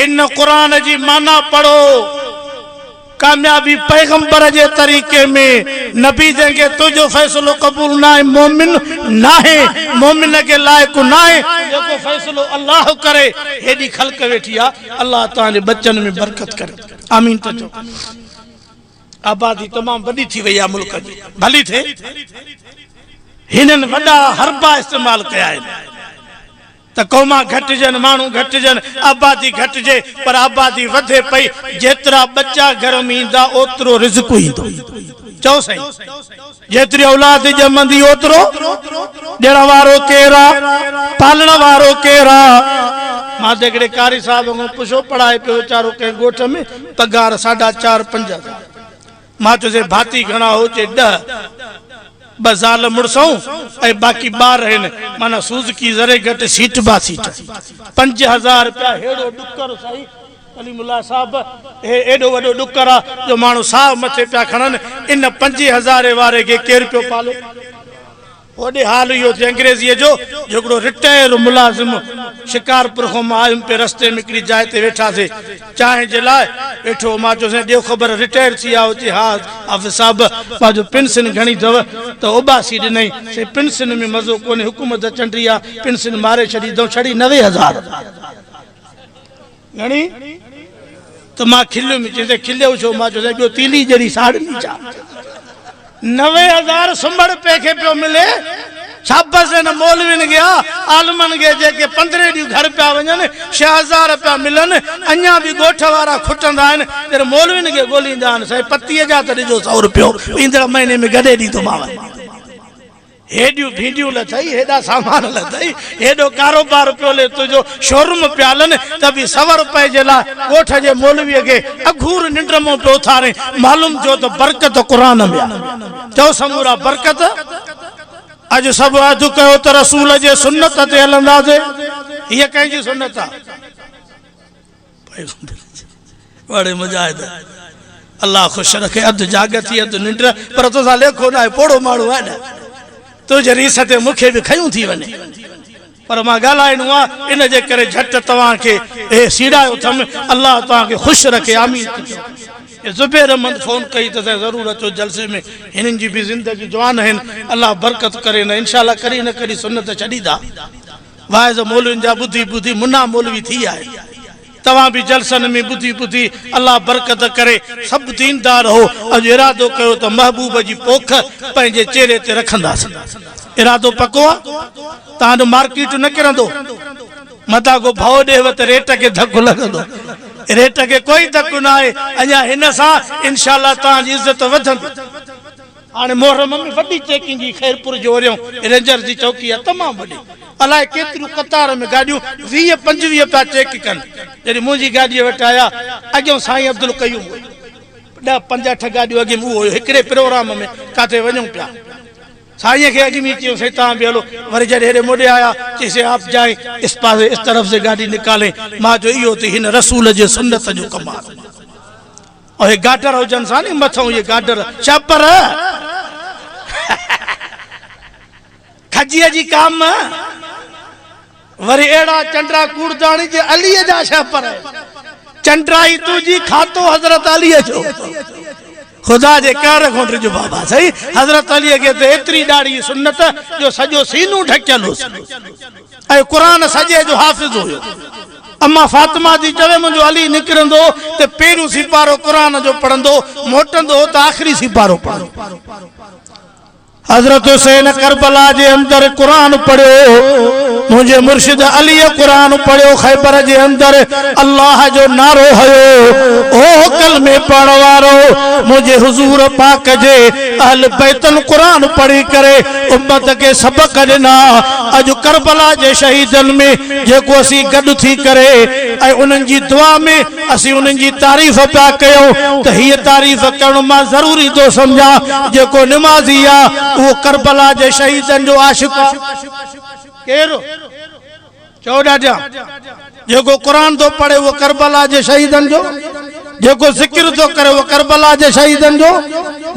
ان قرآن جي معنيٰ پڙهو. ڪاميابي پيغمبر جي طريقي ۾، نبي جنهن کي تنهنجو فيصلو قبول ناهي مؤمن ناهي، مؤمن کي لائق ناهي، جيڪو فيصلو الله ڪري، هيڏي خلق ويٺي آ، الله توهان جي ٻچن ۾ برڪت ڪري، آمين ته چئو. آبادي تمام وڏي ٿي وئي آ ملڪ جي، ڀلي ٿئي، هنن وڏا حربا استعمال ڪيا آهن. ته قوما گهٽجن، ماڻهو گهٽجن، آبادي گهٽجي، پر آبادي وڌي پئي، جيترا ٻچا گهر ۾ ايندا اوترو رزق ايندو. چئو سائين، جيتري اولاد ڄمندي اوترو ڏيڻ وارو ڪير آ، پالڻ وارو ڪير آ. مان ته هڪڙي قاري صاحب کان پڇيو، پڙهائي پيو ويچارو ڪنهن ڳوٺ ۾، پگهار ساڍا چار پنج هزار. مان چيو سائين ڀاتي گهڻا هو؟ چي ڏهه، ٻه زال مڙسئون ۽ باقي ٻار هن، معنيٰ سوزڪي ذري گهٽ سيٽ با سيٽ. 5000 رپيا هيڙو ڏڪر سائين ڪليم الله صاحب هي ايڏو وڏو ڏڪر آ جو ماڻهو ساهه مٿي پيا کڻن، ان پنجين هزاري واري کي ڪير پيو پالي؟ هوڏي حال اهو ٿيو انگريزيء جو جو هڪڙو رٽائر ملازم شڪارپور کان مان آيم پئي رستي ۾ هڪڙي جاء تي ويٺاسي چانهه جي لاء ويٺو هو مان چيو سائين ڏيو خبر رٽائر ٿي آيو چي ها حافظ صاحب مان چيو پينسن گهڻي اٿو ته اوٻاسي ڏنائين سائين پينسن ۾ مزو ڪونهي حڪومت چنڊي آ پينسن ماري ڇڏي اٿئون ڇڙي 90,000 گهڻي ته مان کليم چيس ته کليو ڇو مان چيو سائين ٻيو تيلي جهڙي ساڙني ڇا 90,000 سنبڙ پئي کي پيو ملي شابس هن مولوين کي آ عالمن کي جيڪي پندرهين ڏينهن گهر پيا وڃن 6000 پيا ملن اڃا به ڳوٺ وارا کٽندا آهن جڏهن مولوين کي ڳوليندا آهن سائين پتيء جا ته ڏجو سئو روپيو ايندڙ مهيني ۾ گڏي ڏيندومانو. هيڏيون ڀينڊيون لٿئي، هيڏا سامان لٿئي، هيڏو ڪاروبار پيو هلي، تنهنجو شوروم پيا هلن، ته به سئو رپئي جي لاء ڳوٺ جي مولويء کي اگهور ننڊ مان پيو اٿارين. معلوم ٿيو ته برڪت قرآن ۾ آهي. چئو سمورا برڪت! اڄ سڀ عهد ڪيو ته رسول جي سنت تي هلنداسين. هيء ڪنهن جي سنت آهي؟ پيغمبر جي. واڙي مجاهد الله خوش رکي اڌ جاڳ ٿي اڌ ننڊ پر توسان ليکو ناهي پوڙهو ماڻهو آهي نه تنهنجي ريس تي مونکي به کنيون ٿي وڃي پر مان ڳالهائڻو آ ان جي ڪري جهٽ توهان کي اهي سيڙايو اٿم الله توهان کي خوش رکي آمين ٿي چئو. زبير احمد فون ڪئي ته سائين ضرور اچو جلسي ۾ هنن جي به زندگي جوان آهن الله برڪت ڪري نه انشاء الله ڪڏهن نه ڪڏهن سنت ڇڏيندا. واعظ مولوين جا ٻڌي ٻڌي منا مولوي ٿي آهي توهان به جلسن ۾ ٻڌي ٻڌي الله برڪت ڪري سڀ ديندار هو اڄ ارادو ڪيو ته محبوب جي پوک پنهنجي چهري تي رکنداسين ارادو پڪو آ توهان جو مارڪيٽ نه ڪرندو متان ڪو ڀؤ ڏيوَ ته ريٽ کي ڌڪ لڳندو ريٽ کي ڪوئي ڌڪ نه آهي اڃا هن سان انشاء الله توهان جي عزت وڌندي. هاڻي محرم ۾ وڏي چيڪنگ هئي خيرپور جي اوريون رينجرز جي چوڪي آهي تمام وڏي الائي ڪيتريون قطار ۾ گاڏيون 20 25 پيا چيڪ ڪن جڏهن منهنجي گاڏيء وٽ آيا اڳيون سائين عبدالقيوم هو ڏهه پنج اٺ گاڏيون اڳيم اهو هيو هڪڙي پروگرام ۾ ڪاٿي وڃون پيا سائين کي اڳ ۾ چيو سائين توهان به هلو وري جڏهن هيڏي موڏي آيا چي سي آپ جائين اس پاسي اس طرف سي گاڏي نڪالين مان چيو اهو ته هن رسول جي سنت جو ڪمال. اهي گاڊر هجن سا ني مٿئون اهي گاڊر شهپر کجيء جي ڪام وري اهڙا چنڊا ڪوڙداڻي جي عليء جا شهپر چنڊرائي تنهنجي کاتو حضرت عليء جو. خدا جي قهر کان ڊڄ بابا سائين حضرت علي کي ته ايتري ڏاڙهي سنت جو سڄو سينو ڍڪيل هوس ۽ قرآن سڄي جو حافظ هيو. اما فاطمه ٿي چوي منهنجو علي نڪرندو ته پهريون سيپارو قرآن جو پڙهندو، موٽندو ته آخري سيپارو پڙهندو. حضرت حسين ڪربلا جي اندر قرآن پڙهيو، منهنجي مرشد عليء قرآن پڙهيو خيبر جي اندر الله جو نعرو هنيو، او ڪلمي پڙهڻ وارو منهنجي حضور پاڪ جي اهل بيتن قرآن پڙهي ڪري امت کي سبق ڏنا، اڄ ڪربلا جي شهيدن ۾ جيڪو اسين گڏ ٿي ڪري ۽ انهن جي دعا ۾ اسين انهن جي تعريف پيا ڪيون ته هيء تعريف ڪرڻ مان ضروري ٿو سمجهان جيڪو نمازي آ اهو ڪربلا جي شهيدن جو عاشق آ. ڪير؟ چئو ڏاڍيان. جيڪو قرآن ٿو پڙهي اهو ڪربلا جي شهيدن جو، جيڪو ذڪر ٿو ڪري اهو ڪربلا جي شهيدن جو،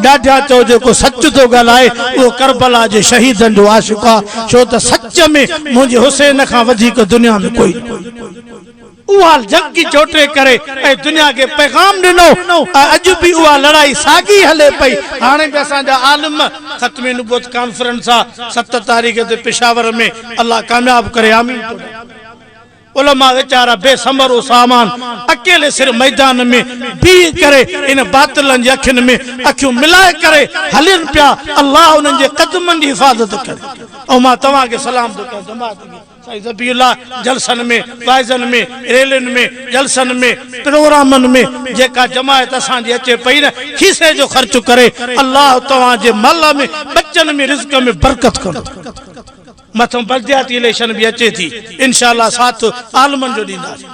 ڏاڍيان چئو جيڪو سچ ٿو ڳالهائي اهو ڪربلا جي شهيدن جو عاشق آ، ڇو ته سچ ۾ منهنجي حسين کان وڌيڪ دنيا ۾ ڪوئي نه. اها جنگ چوٽي ڪري ۽ دنيا کي پيغام ڏنو ۽ اڄ به اها لڙائي ساڳي هلي پئي. هاڻي به اسان جا عالم ختم نبوت ڪانفرنس آ 7 تاريخ تي پشاور ۾ الله ڪامياب ڪري آمين چئو. علماء ويچارا بي ثمر و سامان اڪيلي سر ميدان ۾ بيهي ڪري ان باطلن جي اکين ۾ اکيون ملائي ڪري هلين پيا الله انهن جي قدمن جي حفاظت ڪري ۽ مان توهان کي سلام ٿو ڪيان جماعت کي سائين ذبيح الله جلسن ۾ واعظن ۾ ريلين ۾ جلسن ۾ پروگرامن ۾ جيڪا جماعت اسان جي اچي پئي نه کيسي جو خرچ ڪري الله توهان جي مال ۾ ٻچن ۾ رزق ۾ برڪت ڪندو. مٿئون بلدياتي اليڪشن به اچي ٿي انشاء الله ساٿ عالمن جو ڏينداسين.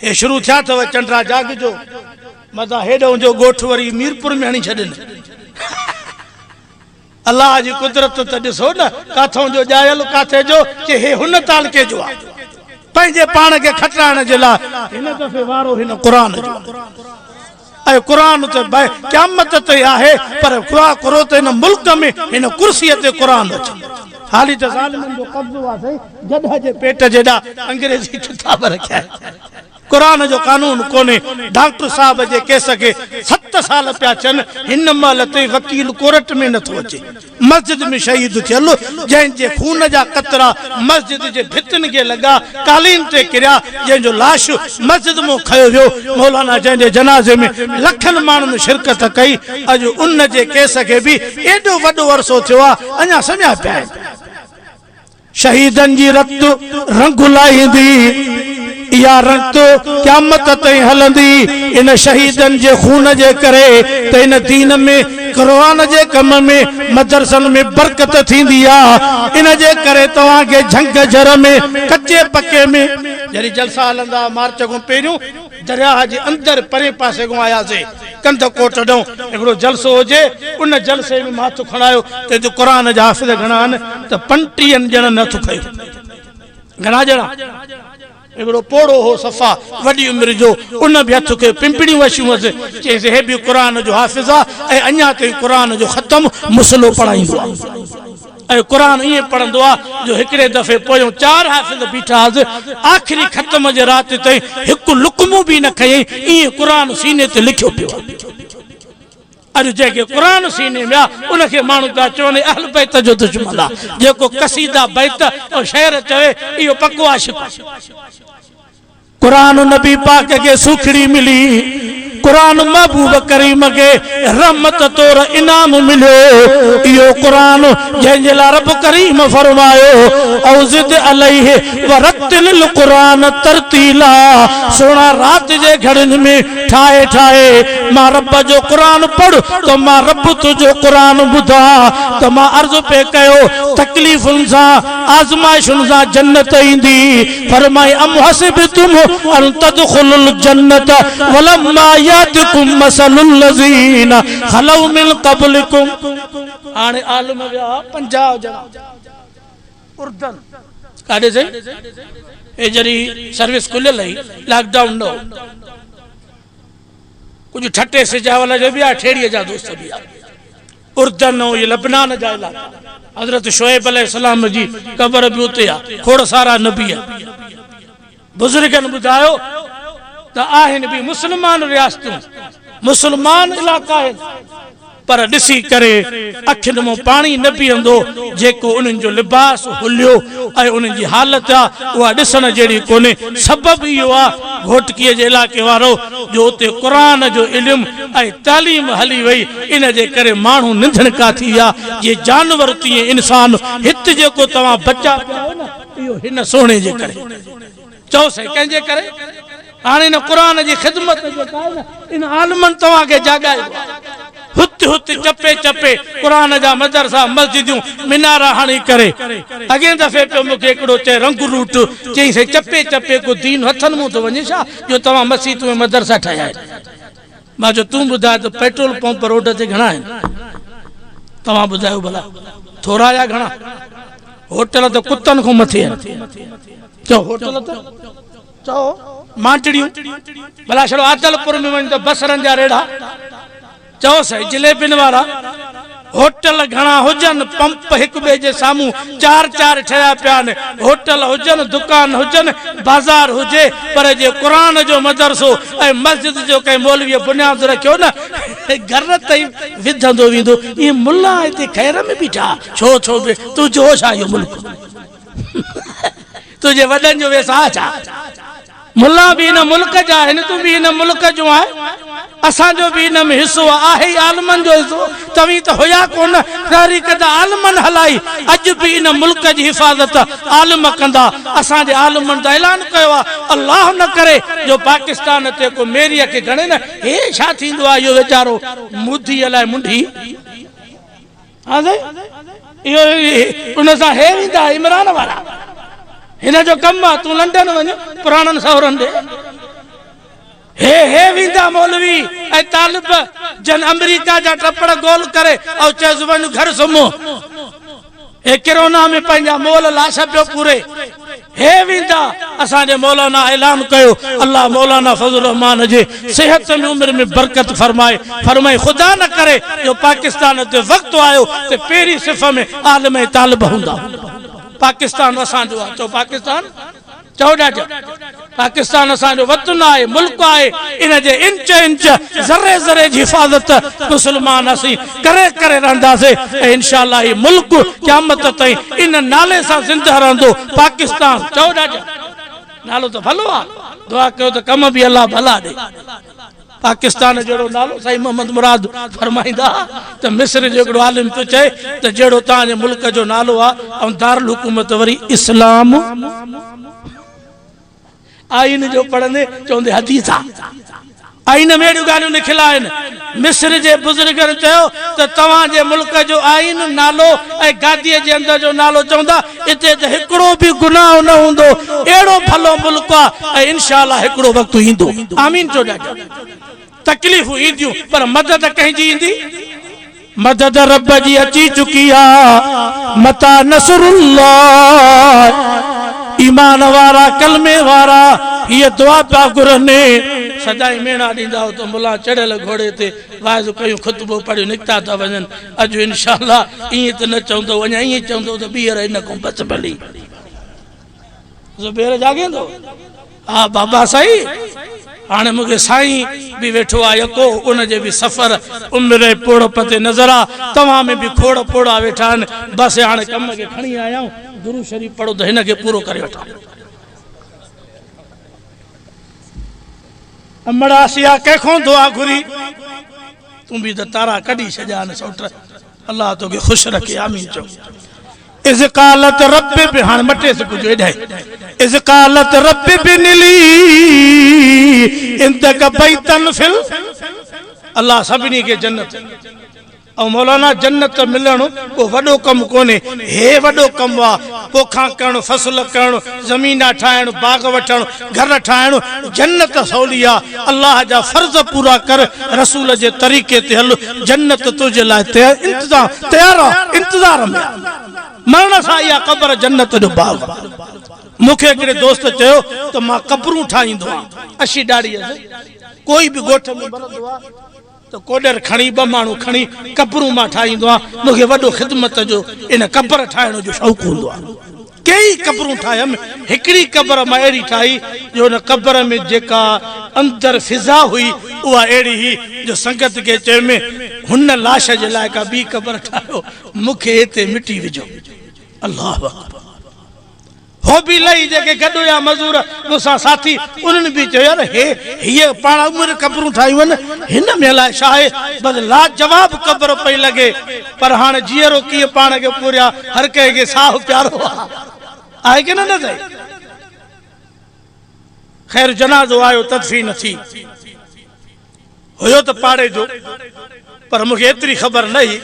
هي شروع ٿيا اٿو چنڊا جاڳجو متان هيڏئون جو ڳوٺ وري ميرپور ۾ هڻي ڇڏين. الله جي قدرت ته ڏسو نه ڪاٿئون جو ڄايل ڪاٿي جو چي هي هن تعلقي جو آ پنهنجي پاڻ کي کٽرائڻ جي لاء هن دفعي وارو هن قرآن جو آ. اهو قرآن ته قيامت تائين آهي پر دعا ڪرو ته هن ملڪ ۾ هن ڪرسيء تي قرآن اچي. حالي ته ظالمن جو قبضو آ سائين گڏهه جي پيٽ جيڏا انگريزي ڪتاب رکيا آهن. قرآن جو قانون ڪونهي. ڊاڪٽر صاحب جي ڪيس کي 7 سال پيا ٿين هن مهل تائين وڪيل ڪورٽ ۾ نٿو اچي. مسجد ۾ شهيد ٿيل، جنهن جي خون جا قطرا مسجد جي ڀتين کي لڳا، قالين تي ڪريا، جنهن جو لاش مسجد مون کنيو ويو، مولانا جنهن جي جنازي ۾ لکن ماڻهن شرڪت ڪئي، اڄ ان جي ڪيس کي به ايڏو وڏو عرصو ٿيو آ، اڃا سمهيا پيا آهن. شهيدن جي رت رنگ لاهيندي، اها رت قيامت تائين هلندي، ان شهيدن جي خون جي ڪري ته ان دين ۾ قرآن جي ڪم ۾ مدرسن ۾ برڪت ٿيندي آ، ان جي ڪري توهان کي جهنگ جهر ۾ ڪچي پڪي ۾. جڏهن جلسا هلندا ها مارچ کان پهريون درياهه جي اندر پرين پاسي کان آياسي ڪنڌ ڪوٽ ڏانهن هڪڙو جلسو هجي ان جلسي ۾ مان هٿ کڻايو ته هتي قرآن جا حافظ گهڻا آهن ته پنٽيهن ڄڻن هٿ کنيو. گهڻا ڄڻا؟ هڪڙو پوڙهو هو صفا وڏي عمر جو ان به هٿ کنيو پنپڙيون وشيون هئس چيس هي به قرآن جو حافظ آ ۽ اڃا تائين قرآن جو ختم مصلو پڙهائيندو آ. ۽ قرآن ائين پڙهندو آ جو هڪڙي دفعي پويون چار حافظ بيٺا هئس، آخري ختم جي رات تائين هڪ لقمو به نه کنيائين، ائين قرآن سيني تي لکيو پيو آ. اڄ جنهن کي قرآن سيني ۾ آ، ان کي ماڻهو پيا چون هي اهل بيت جو دشمن آ، جيڪو قصيدا، بيت ۽ شعر چوي اهو پڪو عاشق آ. قرآن نبي پاڪ کي سوکڙي ملي، قرآن محبوب ڪريم کي رحمت طور انعام مليو، اهو قرآن جنهن جي لاء رب ڪريم فرمايو، او زد عليه ورتل القرآن ترتيلا سهڻا رات جي گهڙين ۾ ٺاهي ٺاهي مان رب جو قرآن پڙهه ته مان رب تنهنجو قرآن ٻڌان ته مان عرض پئي ڪيو تڪليفن سان آزمائشن سان جنت ايندي فرمائي ام حسبتم ان تدخلوا الجنة ولما ياتكم مثل الذين خلو من قبلكم. هاڻي عالم ويا 50 ڄڻا اردن ڪاڏي سائين هي جڏهن سروس کليل هئي لاڪ ڊائون نه هو ڪجهه ٺٽي سجاول جو به آ ٺيڙهي جا دوست به آ اردن ۽ لبنان جا علائقا، حضرت شعيب عليه السلام جي قبر به اتي آ، کوڙ سارا نبي آهن. بزرگن ٻڌايو ته آهن به مسلمان رياستون. مسلمان علائقا آهن پر ڏسي ڪري اکين مان پاڻي نه بيهندو، جيڪو انهن جو لباس، حليو ۽ انهن جي حالت آ، اها ڏسڻ جهڙي ڪونهي. سبب اهو آ گهوٽڪيء جي علائقي وارو جو اتي قرآن جو علم ۽ تعليم هلي وئي، ان جي ڪري ماڻهو ننڌڻڪا ٿي ويا، جيئن جانور تيئن انسان. هت جيڪو توهان بچا پيا آهيو نه، اهو هن سهڻي جي ڪري. چئو سائين ڪنهن جي ڪري؟ هاڻي ان قرآن جي خدمت جيڪا آهي نه ان عالمن توهان کي جاڳايو آهي. هت هت چپي چپي قرآن جا مدرسا مسجديون منارا هڻي ڪري اڳئين دفعي پيو مون کي هڪڙو چئي رنگ روٽ چيائين سائين چپي چپي ڪو دين هٿن مون ٿو وڃي ڇا جو توهان مسيتون ۽ مدرسا ٺاهيا آهن. مان چيو تون ٻڌاء ته پيٽرول پمپ روڊ تي گهڻا آهن؟ توهان ٻڌايو ڀلا ٿورا يا گهڻا؟ هوٽل ته ڪتن کان مٿي آهن. چئو هوٽل ته چئو مانٽڙيون ڀلا ڇڙو عادلپور ۾ وڃ ته بصرن جا ريڙها چئو سائين جليبين وارا هوٽل گهڻا هجن پمپ هڪ ٻئي جي سامهون چار چار ٺهيا پيا آهن هوٽل هجن دڪان هجن بازار هجي پر جي قرآن جو مدرسو ۽ مسجد جو ڪنهن مولويء بنياد رکيو نه گهر تائين وڌندو ويندو اهي ملا هتي خير ۾ بيٺا ڇو ڇو به تنهنجو ڇا اهو ملڪ تنهنجي وڏن جو ويساهه ڇا؟ ملا به هن ملڪ جا آهن، تون به هن ملڪ جو آهين، اسان جو به هن ۾ حصو آهي ئي عالمن جو حصو، توهين ته هيا ڪونه، تحريڪ ته عالمن هلائي، اڄ به ان ملڪ جي حفاظت عالم ڪندا، اسان جي عالمن ته اعلان ڪيو آهي، الله نه ڪري جو پاڪستان تي ڪو ميري اک کڻي نه، هي ڇا ٿيندو آهي اهو ويچارو مودي الائي منڍي. ها سائين اهو ان سان هي ويندا عمران وارا هن جو ڪم آ تون لنڊن وڃ پراڻن سهرن ڏي هي هي ويندا مولوي ۽ طالب جن آمريڪا جا ٽپڙ گول ڪري او چيس وڃ گهر سمهو هي ڪرونا ۾ پنهنجا مول لاش پيو پوري هي ويندا اسان جي مولانا اعلان ڪيو الله مولانا فضل الرحمان جي صحت ۾ عمر ۾ برڪت فرمائي فرمائي خدا نه ڪري جو پاڪستان تي وقت آيو ته پهرين صف ۾ عالم ۽ طالب هوندا پاڪستان اسان جو آ چئو پاڪستان چئو ڏاڍا پاڪستان اسان جو وطن آهي ملڪ آهي ان جي انچ انچ ذري ذري جي حفاظت مسلمان اسين ڪري ڪري رهنداسين ۽ انشاء الله هي ملڪ قيامت تائين ان نالي سان زنده رهندو پاڪستان چئو ڏاڍا نالو ته ڀلو آ دعا ڪيو ته ڪم به الله ڀلا ڏي. پاڪستان جهڙو نالو سائين محمد مراد فرمائيندا ها ته مصر جو هڪڙو عالم پيو چئي ته جهڙو توهان جي ملڪ جو نالو آ ۽ دارالحڪومت وري اسلام آئين جو پڙهندي چوندي حديث آ آئين ۾ اهڙيون ڳالهيون لکيل آهن مصر جي بزرگن چيو ته توهان جي ملڪ جو آئين نالو ۽ گاديء جي اندر جو نالو چوندا اتي ته هڪڙو به گناهه نه هوندو اهڙو ڀلو ملڪ آ ۽ انشاء الله هڪڙو وقت ايندو آمين چئو ڏاڍا تڪليفون اينديون پر مدد ڪنهن جي ايندي مدد رب جي اچي چڪي آ متيٰ نصر الله ايمان وارا ڪلمي وارا هيء دعا پيا گهرن سدائين ميڻا ڏيندا هو ته ملان چڙهيل گهوڙي تي واعظ ڪيون خطبو پڙهيون نڪتا ٿا وڃن اڄ انشاء الله ائين ته نه چوندو اڃا ائين چوندو ته ٻيهر ان کان بچ ڀلي. زبير جاڳيندو ها بابا سائين هاڻي مون کي سائين به ويٺو آ يڪو ان جي به سفر عمر ۽ پوڙهپ تي نظر آ توهان ۾ به کوڙ پوڙها ويٺا آهن بس هاڻي ڪم کي کڻي آيا آهيون درود شريف پڙهو ته هن کي پورو ڪري وٺان. امڙ آسيا ڪنهن کان دعا گهري تون به ته تارا ڪڍي ڇڏيا آهن سئوٽ الله توکي خوش رکي آمين چئو. اذ قالت رب به هاڻ مٽيس ڪجهه ايڏانهن اذ قالت رب ابن لي عندك بيتا في الله سڀني کي جنت او مولانا جنت ملڻ ڪو وڏو ڪم ڪونهي هي وڏو ڪم آ پوکان ڪرڻ فصل ڪرڻ زمينا ٺاهڻ باغ وٺڻ گهر ٺاهڻ جنت سولي آ الله جا فرض پورا ڪر رسول جي طريقي تي هل جنت تنهنجي لاء انتظام تيار آ انتظار ۾ آ مرڻ سان اها قبر جنت جو باغ آ مون کي هڪڙي دوست چيو ته مان قبرون ٺاهيندو آهيان اشي ڏاڙهي هيس ڪوئي به ڳوٺ ۾ مرندو آ ته ڪوڏر کڻي ٻه ماڻهو کڻي قبرون مان ٺاهيندو آهيان مون کي وڏو خدمت جو ان قبر ٺاهڻ جو شوق هوندو آهي ڪيئي قبرون ٺاهيم هڪڙي قبر مان اهڙي ٺاهي جو ان قبر ۾ جيڪا اندر فضا هئي اها اهڙي هئي جو سنگت کي چيم، هن لاش جي لاء ڪا ٻي قبر ٺاهيو، مون کي هتي مٽي وجهو. الله اڪبر. هو به لهي جيڪي گڏ هيا مزور مون سان ساٿي، انهن به چيو يار هي هيء پاڻ عمر قبرون ٺاهيون آهن، هن ۾ الائي ڇا آهي، بس لاجواب قبر پئي لڳي، پر هاڻ جيئرو ڪيئن پاڻ کي پوريان، هر ڪنهن کي ساهه پيارو آهي. آهي ڪي نه نه سائين؟ خير جنازو آيو تدفين ٿي. هيو ته پاڙي جو پر مون کي ايتري خبر نه هئي.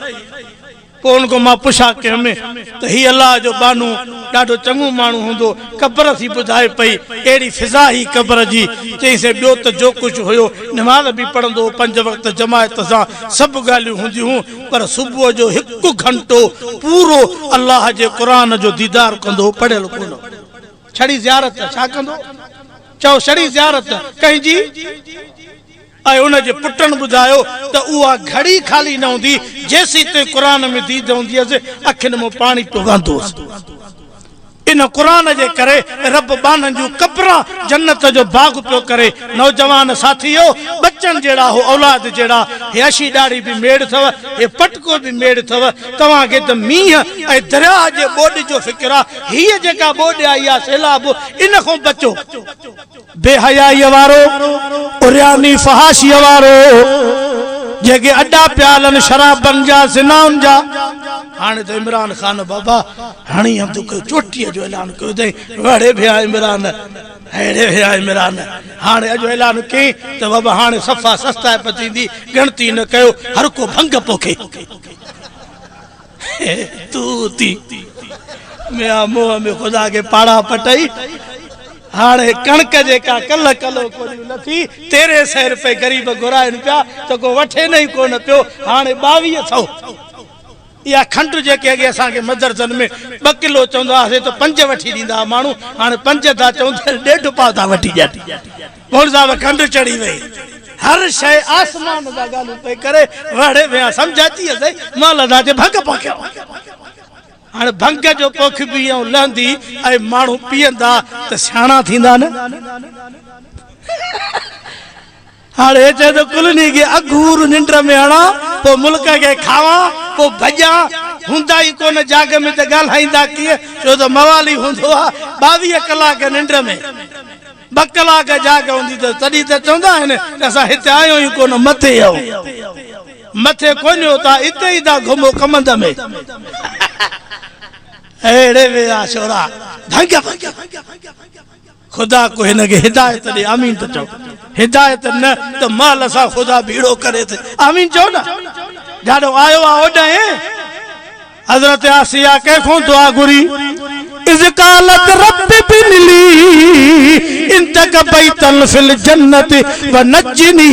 پوء ان کان مان پڇا ڪيم ته هي الله جو ٻانهو ڏاڍو چڱو ماڻهو هوندو، قبر ٿي ٻڌائي پئي، اهڙي فضا هئي قبر جي. چيائين سائين ٻيو ته جو ڪجهه هيو، نماز به پڙهندو هو پنج وقت جماعت سان، سڀ ڳالهيون هونديون هيون پر صبح جو هڪ گهنٽو پورو الله جي قرآن جو ديدار ڪندو هو، پڙهيل ڪونه هو. ڇڙي زيارت ڇا ڪندو؟ چئو ڇڙي زيارت ڪنهن جي؟ ۽ ان جي پٽن ٻڌايو ته اها گهڙي خالي نه هوندي جيسيتائين قرآن ۾ ديد هوندي هيس، اکين مان پاڻي پيو وهندو هوس. ان قرآن جي ڪري رب ٻانهن جون قبران جنت جو باغ پيو ڪري. نوجوان ساٿيو! ٻچن جهڙا هو اولاد جهڙا. هي اشي ڏاڙهي به ميڙ اٿو، هي پٽڪو به ميڙ اٿو. توهان کي ته مينهن ۽ درياهه جي ٻوڏ جو فڪر آ. هيء جيڪا ٻوڏ آئي آ سيلاب، ان کان بچو. بي حيائيء وارو، عرياني فحاشيء وارو، جيڪي اڏا پيا هلن شرابن جا، زنائن جا. هاڻي ته عمران خان بابا هڻي هنڌ ڪيو، چوٽيء جو اعلان ڪيو اٿئي، وڙهي ڀيا عمران، هيڙي ڀيا عمران. هاڻي اڄ اعلان ڪيائين ته بابا هاڻي صفا سستائپ ٿيندي، ڳڻتي نه ڪيو، هر ڪو ڀنگ پوکي. تون ٿي ميان منهن ۾ خدا کي پاڙا پٽئي. هاڻي ڪڻڪ جيڪا ڪلهه ڪلو ڪونهي لٿي، تيرهين سئي رپئي غريب گهرائن پيا ته ڪو وٺي نه ئي ڪونه پيو، هاڻي 22 سئو. اها کنڊ جيڪي اڳي اسان کي مدرسن ۾ ٻه ڪلو چوندا هئاسين ته پنج وٺي ڏيندا هئا ماڻهو، هاڻي پنج ٿا چئون ته ڏيڍ پاء ٿا وٺي ڏين. مولوي صاحب کنڊ چڙهي وئي. هر شيء آسمان سان ڳالهيون پئي ڪري، وڙهي ويا سمجهه اچي ويس مال ادا جي ڀنگ پوکيو. هاڻي ڀنگ جو پوکبي ۽ لهندي ۽ ماڻهو پيئندا ته سياڻا ٿيندا نه؟ هاڻي هي چئي ٿو ڪلني کي اگهور ننڊ ۾ هڻان، پوء ملڪ کي کاوان، پوء ڀڄان. هوندا ئي ڪونه جاڳ ۾ ته ڳالهائيندا ڪيئن؟ ڇو ته موالي هوندو آ 22 ڪلاڪ ننڊ ۾. ٻه ڪلاڪ جاڳ هوندي اٿس، تڏهن ته چوندا آهن ته اسان هتي آيون ئي ڪونه، مٿي آهيون. مٿي ڪونهيو تان اتي ئي ٿا گهمو ڪمند ۾. اهڙي ويا شورا ڀنگ ڀنگ. خدا ڪو هن کي هدايت ڏي آمين ته چئو. هدايت نه ته مال سان خدا ڀيڙو ڪري ته آمين چئو نه. جاڏو آيو آ اوڏانهن. حضرت آسيه ڪنهن کان دعا گهري؟ اذ قالت رب ابن لي عندك بيتا في الجنة ونجني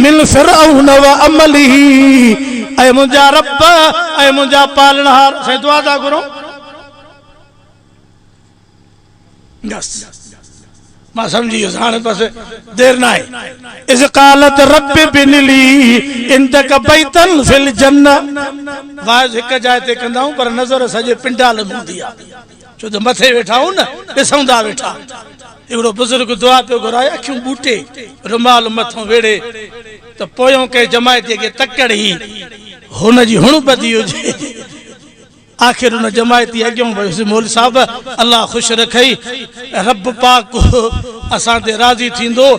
من فرعون وعمله اي منهنجا رب اي منهنجا پالڻهار سائين دعا ٿا گهرون. بس مان سمجهي ويس هاڻي بس دير ناهي. اذ قالت رب ابن لي عندك بيتا في الجنه واعظ هڪ جاء تي ڪندا آهيون پر نظر سڄي پنڊال ۾ هوندي آهي ڇو ته مٿي ويٺا آهيون نه ڏسون ٿا ويٺا. هڪڙو بزرگ دعا پيو گهرائي اکيون ٻوٽي رومال مٿون ويڙهي ته پويون ڪنهن جماعتي کي تڪڙ هئي هن جي هڻ ٻڌي هجي. آخر ان جماعتي اڳيون ويس، مولوي صاحب الله خوش رکئي، رب پاڪ اسان تي راضي ٿيندو،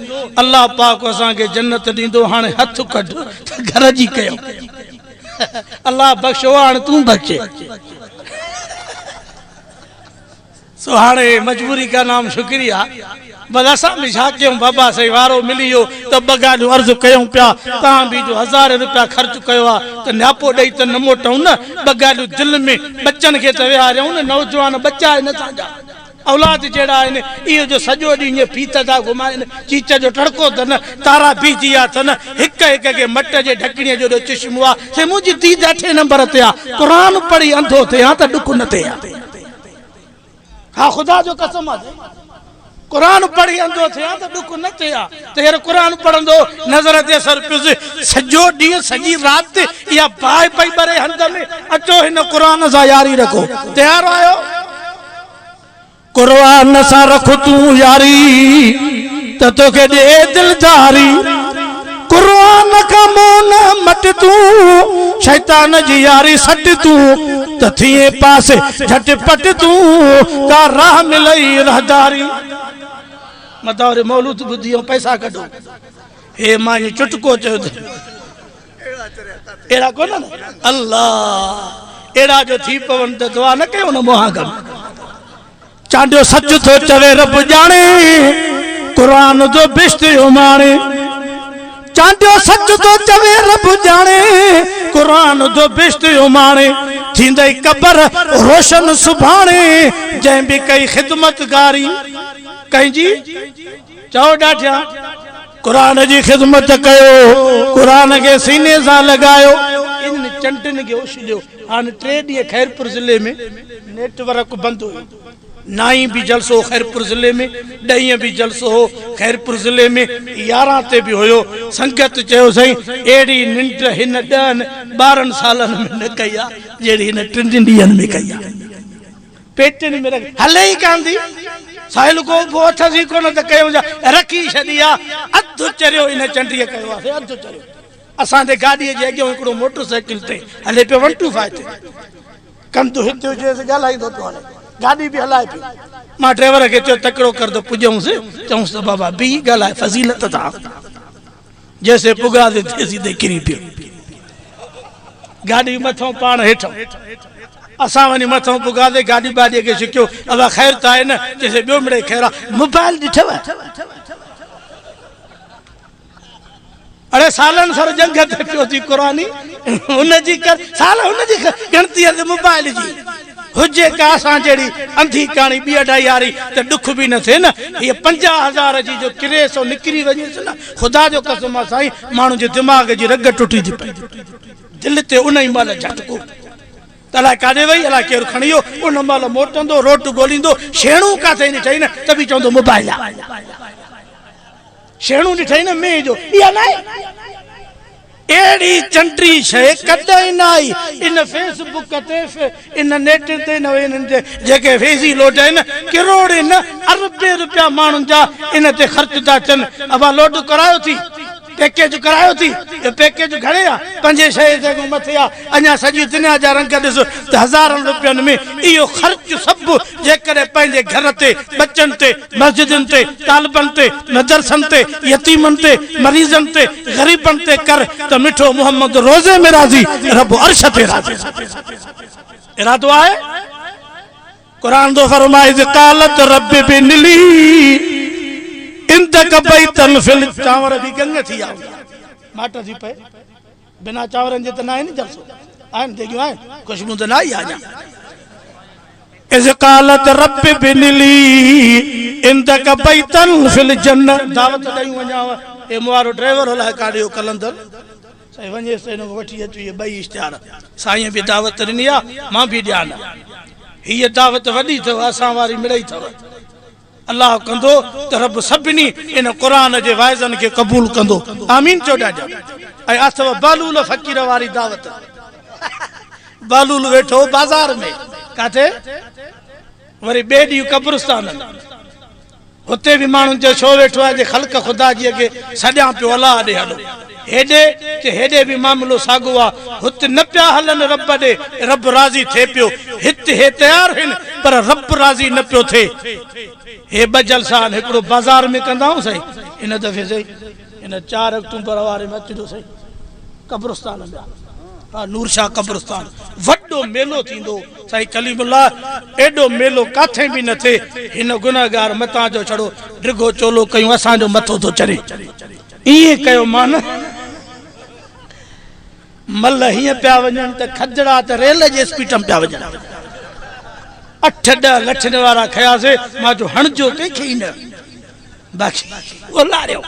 الله پاڪ اسان کي جنت ڏيندو، هاڻي هٿ ڪڍ ته گهر جي ڪيون. الله بخشو هاڻي تون بخشي. سو هاڻي مجبوري ڪا نام شڪريه. بس اسان به ڇا ڪيون بابا سائين وارو ملي ويو ته ٻه ڳالهيون عرض ڪيون پيا توهان به جو هزارين روپيا خرچ ڪيو آ ته نياپو ڏئي ته نه موٽون نه ٻه ڳالهيون دل ۾ ٻچن کي ته ويهاريون نه نوجوان ٻچا آهن اسان جا اولاد جهڙا آهن اهي جو سڄو ڏينهن ائين ڦيٿ ٿا گهمائن چيچ جو ٽڙڪو اٿن تارا بيهجي ويا اٿن هڪ هڪ کي مٽ جي ڍڪڻيء جيڏو چشمو آ سائين منهنجي ديد اٺين نمبر تي آ قرآن پڙهي انڌو ٿئي ها ته ڏک نه ٿئي ها. ها خدا جو قسم آ قرآن پڙهي انڌو ٿيان ته ڏک نه ٿئي ها ته يار قرآن پڙهندو نظر تي اثر پيس سڄو ڏينهن سڄي رات اها باهه پئي ٻري هنڌ ۾ اچو هن قرآن سان ياري رکو تيار آهيو قرآن سان رک تون ياري ته توکي ڏي دلداري. قرآن کان منهن نه مٽ تون، شيطان جي ياري سٽ تون، ته ٿئين پاس جهٽ پٽ تون، ڪا راهه ملئي راهداري. متان وري مولود ٻڌي ۽ پئسا ڪڍو. هي مان ائين چٽڪو چيو ته اهڙا ڪونهن الله اهڙا جو ٿي پون ته دعا نه ڪيو نه مهانگن. چانڊيو سچ ٿو چوي رب ڄاڻي قرآن جو بهشت اماڻي چانڊيو سچ ٿو چوي رب ڄاڻي قرآن جو بهشت اماڻي ٿيندئي قبر روشن سڀاڻي جنهن به ڪئي خدمتگاري ڪنهن جي چئو ڏاڍيان قرآن جي خدمت ڪيو قرآن کي سيني سان لڳايو انهن چنڊن کي اڇليو هاڻ ٽي ڏينهن خيرپور ضلعي ۾ نيٽ ورڪ بند هيو. نائين به جلسو هو خيرپور ضلعي ۾، ڏهين به جلسو هو خيرپور ضلعي ۾، يارهن تي به هيو. سنگت چيو سائين اهڙي ننڊ هن ڏهن ٻارهن سالن ۾ نه ڪئي آ جهڙي هن ٽن ڏينهن ۾ ڪئي آ. پيٽين ۾ رکي هلي ئي ڪانه ٿي. ساحل ڪو اڀو اٿس ئي ڪونه ته ڪيون جا رکي ڇڏي آ. اڌ چريو ان چنڊيء ڪيو آ سي اڌ چريو. اسان جي گاڏيء جي اڳيون هڪڙو موٽر سائيڪل تي هلي پيو ون ٽو فائيو تي ڪنڌ هتي هجيس ڳالهائيندو پيو هلي گاڏي به هلائي پيو مان ڊرائيور کي چيو تڪڙو ڪر ته پڄئونس چئونس ته بابا بيهي ڳالهاء فضيلت تان جيسين پڳاسين تيسين تي ڪري پيو گاڏي مٿئون پاڻ هيٺئون اسان وڃي مٿئون پڳاسين گاڏي ٻاڏيء کي ڇڪيو ابا خير ته آهي نه چيسين ٻيو مڙئي خير آ موبائل ڏٺو اڙي سالن سر ڄنگهه تي پيو ٿي قرآني ان جي ڪر سال هن جي ڳڻتي هلي موبائل جي هجي ڪا اسان جهڙي انڌي ڪاڻي ٻي اڍائي هاري ته ڏک به نه ٿئي نه هيء 50,000 جي جو ڪري سو نڪري وڃيس نه خدا جو قسم آ سائين ماڻهو جي دماغ جي رڳ ٽٽي ٿي پئي دل تي ان ئي مهل جهٽڪو ته الائي ڪاڏي وئي الائي ڪير کڻي ويو ان مهل موٽندو روٽ ڳوليندو شيڻو ڪاٿي ڏٺئي نه ته به چوندو موبائل آ شيڻو ڏٺئي نه مينهن جو، اها ناهي. اهڙي چنڊي شيء ڪڏهن نه آئي. ان فيس بڪ تي، ان نيٽ تي نه انهن تي جيڪي فيزي لوڊ آهن، ڪروڙين نه اربين رپيا ماڻهن جا ان تي خرچ ٿا ٿين. ابا لوڊ ڪرايو ٿي، پيڪيج ڪرايو ٿي، اهو پيڪيج گهڻي آ؟ پنجين شيء تي کان مٿي آ. اڃا سڄي دنيا جا رنگ ڏس ته هزارن رپين ۾ اهو خرچ سڀ جيڪڏهن پنهنجي گهر تي، ٻچن تي، مسجدن تي، طالبن تي، مدرسن تي، يتيمن تي، مريضن تي، غريبن تي ڪر ته مٺو محمد روضي ۾ راضي، رب عرش تي راضي. ارادو آهي؟ قرآن ٿو فرمائي اذ قالت رب ابن لي عندك بيتا في چانور به گنگ ٿي ويا هوندا ماٽ ٿي پئي. بنا چانورن جي ته ناهي نه جلسو. آهن ديڳيون آهن خوشبو ته نه آئي آهي اڃا. اذ قالت رب ابن لي عندك بيتا في الجنه دعوت ڏيون وڃانء اي مون وارو ڊرائيور الائي ڪاڏي ويو قلندر سائين وڃيس ته هن کي وٺي اچ اهي ٻئي اشتهار سائين به دعوت ڏني آ مان به ڏيان هيء دعوت وڏي اٿو اسان واري مڙئي اٿو. الله ڪندو ته رب سڀني ان قرآن جي واعظن کي قبول ڪندو آمين چئو ڏاڍا ۽ اٿو بهلول فقير واري دعوت بهلول ويٺو بازار ۾ ڪاٿي وري ٻئي ڏينهن قبرستان ۾ هتي به ماڻهن چيو ڇو ويٺو آهي جي خلق خدا جي اڳي سڏيان پيو الله ڏي هلو هيڏي چي هيڏي به معاملو ساڳو آ هت نه پيا هلن رب ڏي رب راضي ٿئي پيو هت هي تيار هن پر رب راضي نه پيو ٿئي. هي ٻه جلسا آهن هڪڙو بازار ۾ ڪندا آهيون سائين هن دفعي سائين هن چار آڪٽوبر واري ۾ اچجو سائين قبرستان ۾ آ ها نور شاهه قبرستان وڏو ميلو ٿيندو سائين ڪليم الله ايڏو ميلو ڪاٿي به نه ٿئي هن گنهگار متان جو ڇڙو ڊگهو چولو ڪيون اسان جو مٿو ٿو چري ائين ڪيو مان مل هيئن پيا وڃن ته کدڙا ته ريل جي اسپيڊ ۾ پيا وڃن. اٺ ڏهه لٺين وارا کنياسي، مان چيو هڻجو ڪنهن کي ئي نه، باقي اولاريو.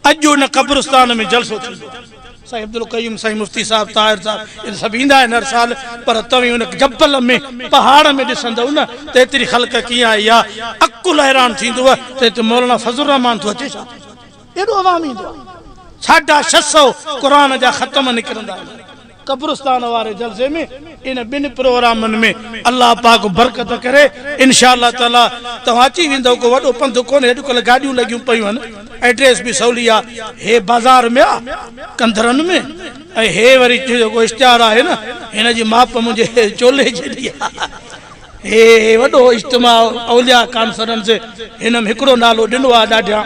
اڄ ان قبرستان ۾ جلسو ٿيندو. سائين عبدالقيوم، سائين مفتي صاحب، طاهر صاحب اهي سڀ ايندا آهن هر سال، پر توهين ان جبل ۾ پهاڙ ۾ ڏسندؤ نه ته ايتري خلق ڪيئن آئي آ، عقل حيران ٿيندو ته هتي مولانا فضل الرحمان ٿو اچي ڇا؟ ايڏو عوام ايندو آهي. ساڍا ڇهه سئو قرآن جا ختم نڪرندا آهن. قبرستان واري جلسي ۾ ان ٻن پروگرامن ۾ الله پاڪ برڪت ڪري انشاء الله تعالي توهان اچي ويندؤ ڪو وڏو پنڌ ڪونهي اڄڪلهه گاڏيون لڳيون پيون آهن. ايڊريس به سولي آ، هي بازار ۾ آ، ڪنڌرن ۾، ۽ هي وري جيڪو اشتهار آهي نه، هن جي ماپ منهنجي چولي جيڏي آ. هي وڏو اجتماع اولياء ڪانفرنس هن ۾ هڪڙو نالو ڏنو آ ڏاڍيان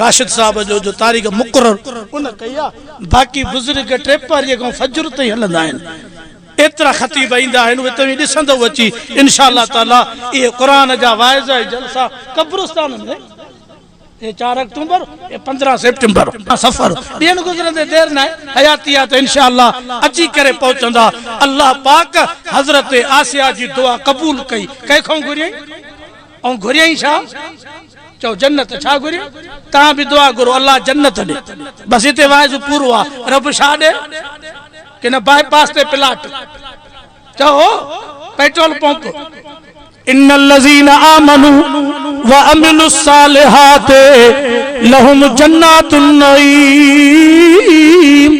راشد صاحب جو جو تاريخ مقرر ان ڪئي آ، باقي بزرگ ٽيپهريء کان فجر تائين هلندا آهن. ايترا خطيب ايندا آهن اهي توهين ڏسندؤ اچي انشاء الله تعالي اهي قرآن جا واعظ ۽ جلسا قبرستان ۾ اهي 4 آڪٽوبر ۽ 15 سيپٽمبر سفر ڏينهن گذرندي دير ناهي حياتي آ ته انشاء الله اچي ڪري پهچندا. الله پاڪ حضرت آسيا جي دعا قبول ڪئي. ڪنهن کان گهريائين ۽ گهريائين ڇا؟ چئو جنت. ڇا گهريائين؟ توهان به دعا گهرو الله جنت ڏي. بس هتي واعظ پورو آ. رب ڇا ڏي؟ ڪن باء پاس تي پلاٽ. چئو پيٽرول پمپ. ان الذين آمنوا وعملوا الصالحات لهم جنات النعيم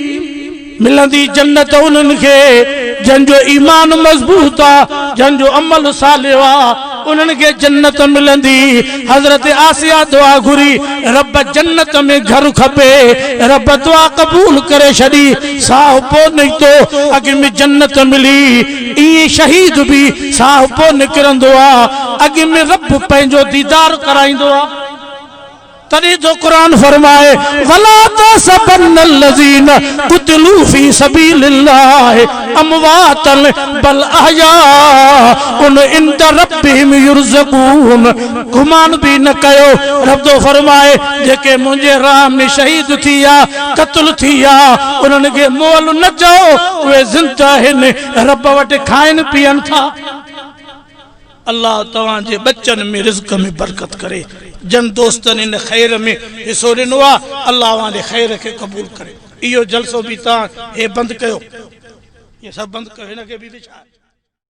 ملندي جنت انهن کي جن جو ايمان مضبوط آ، جن جو عمل صالح آ، انهن کي جنت ملندي. حضرت آسيه دعا گهري، رب جنت ۾ گهر کپي، رب دعا قبول ڪري ڇڏي، ساهه پو نڪتو، اڳ ۾ جنت ملي. ائين شهيد به ساهه پو نڪرندو آ، اڳ ۾ رب پنهنجو ديدار ڪرائيندو آ. تڏهن ٿو قرآن فرمائي، ولا تحسبن الذين قتلوا في سبيل الله امواتا بل احياء عند ربهم يرزقون گمان به نه ڪيو، رب ٿو فرمائي، جيڪي منهنجي راهه ۾ شهيد ٿي ويا، قتل ٿي ويا، انهن کي مئل نه چئو، اهي زنده آهن، رب وٽ کائن پيئن ٿا. الله توهان جي ٻچن ۾ رزق ۾ برڪت ڪري. جن دوستن ان خير ۾ حصو ڏنو آ الله اوهان جي خير کي قبول ڪري. اهو جلسو به توهان هي بند ڪيو. اهي سڀ بند ڪيو هن کي به وڇايو.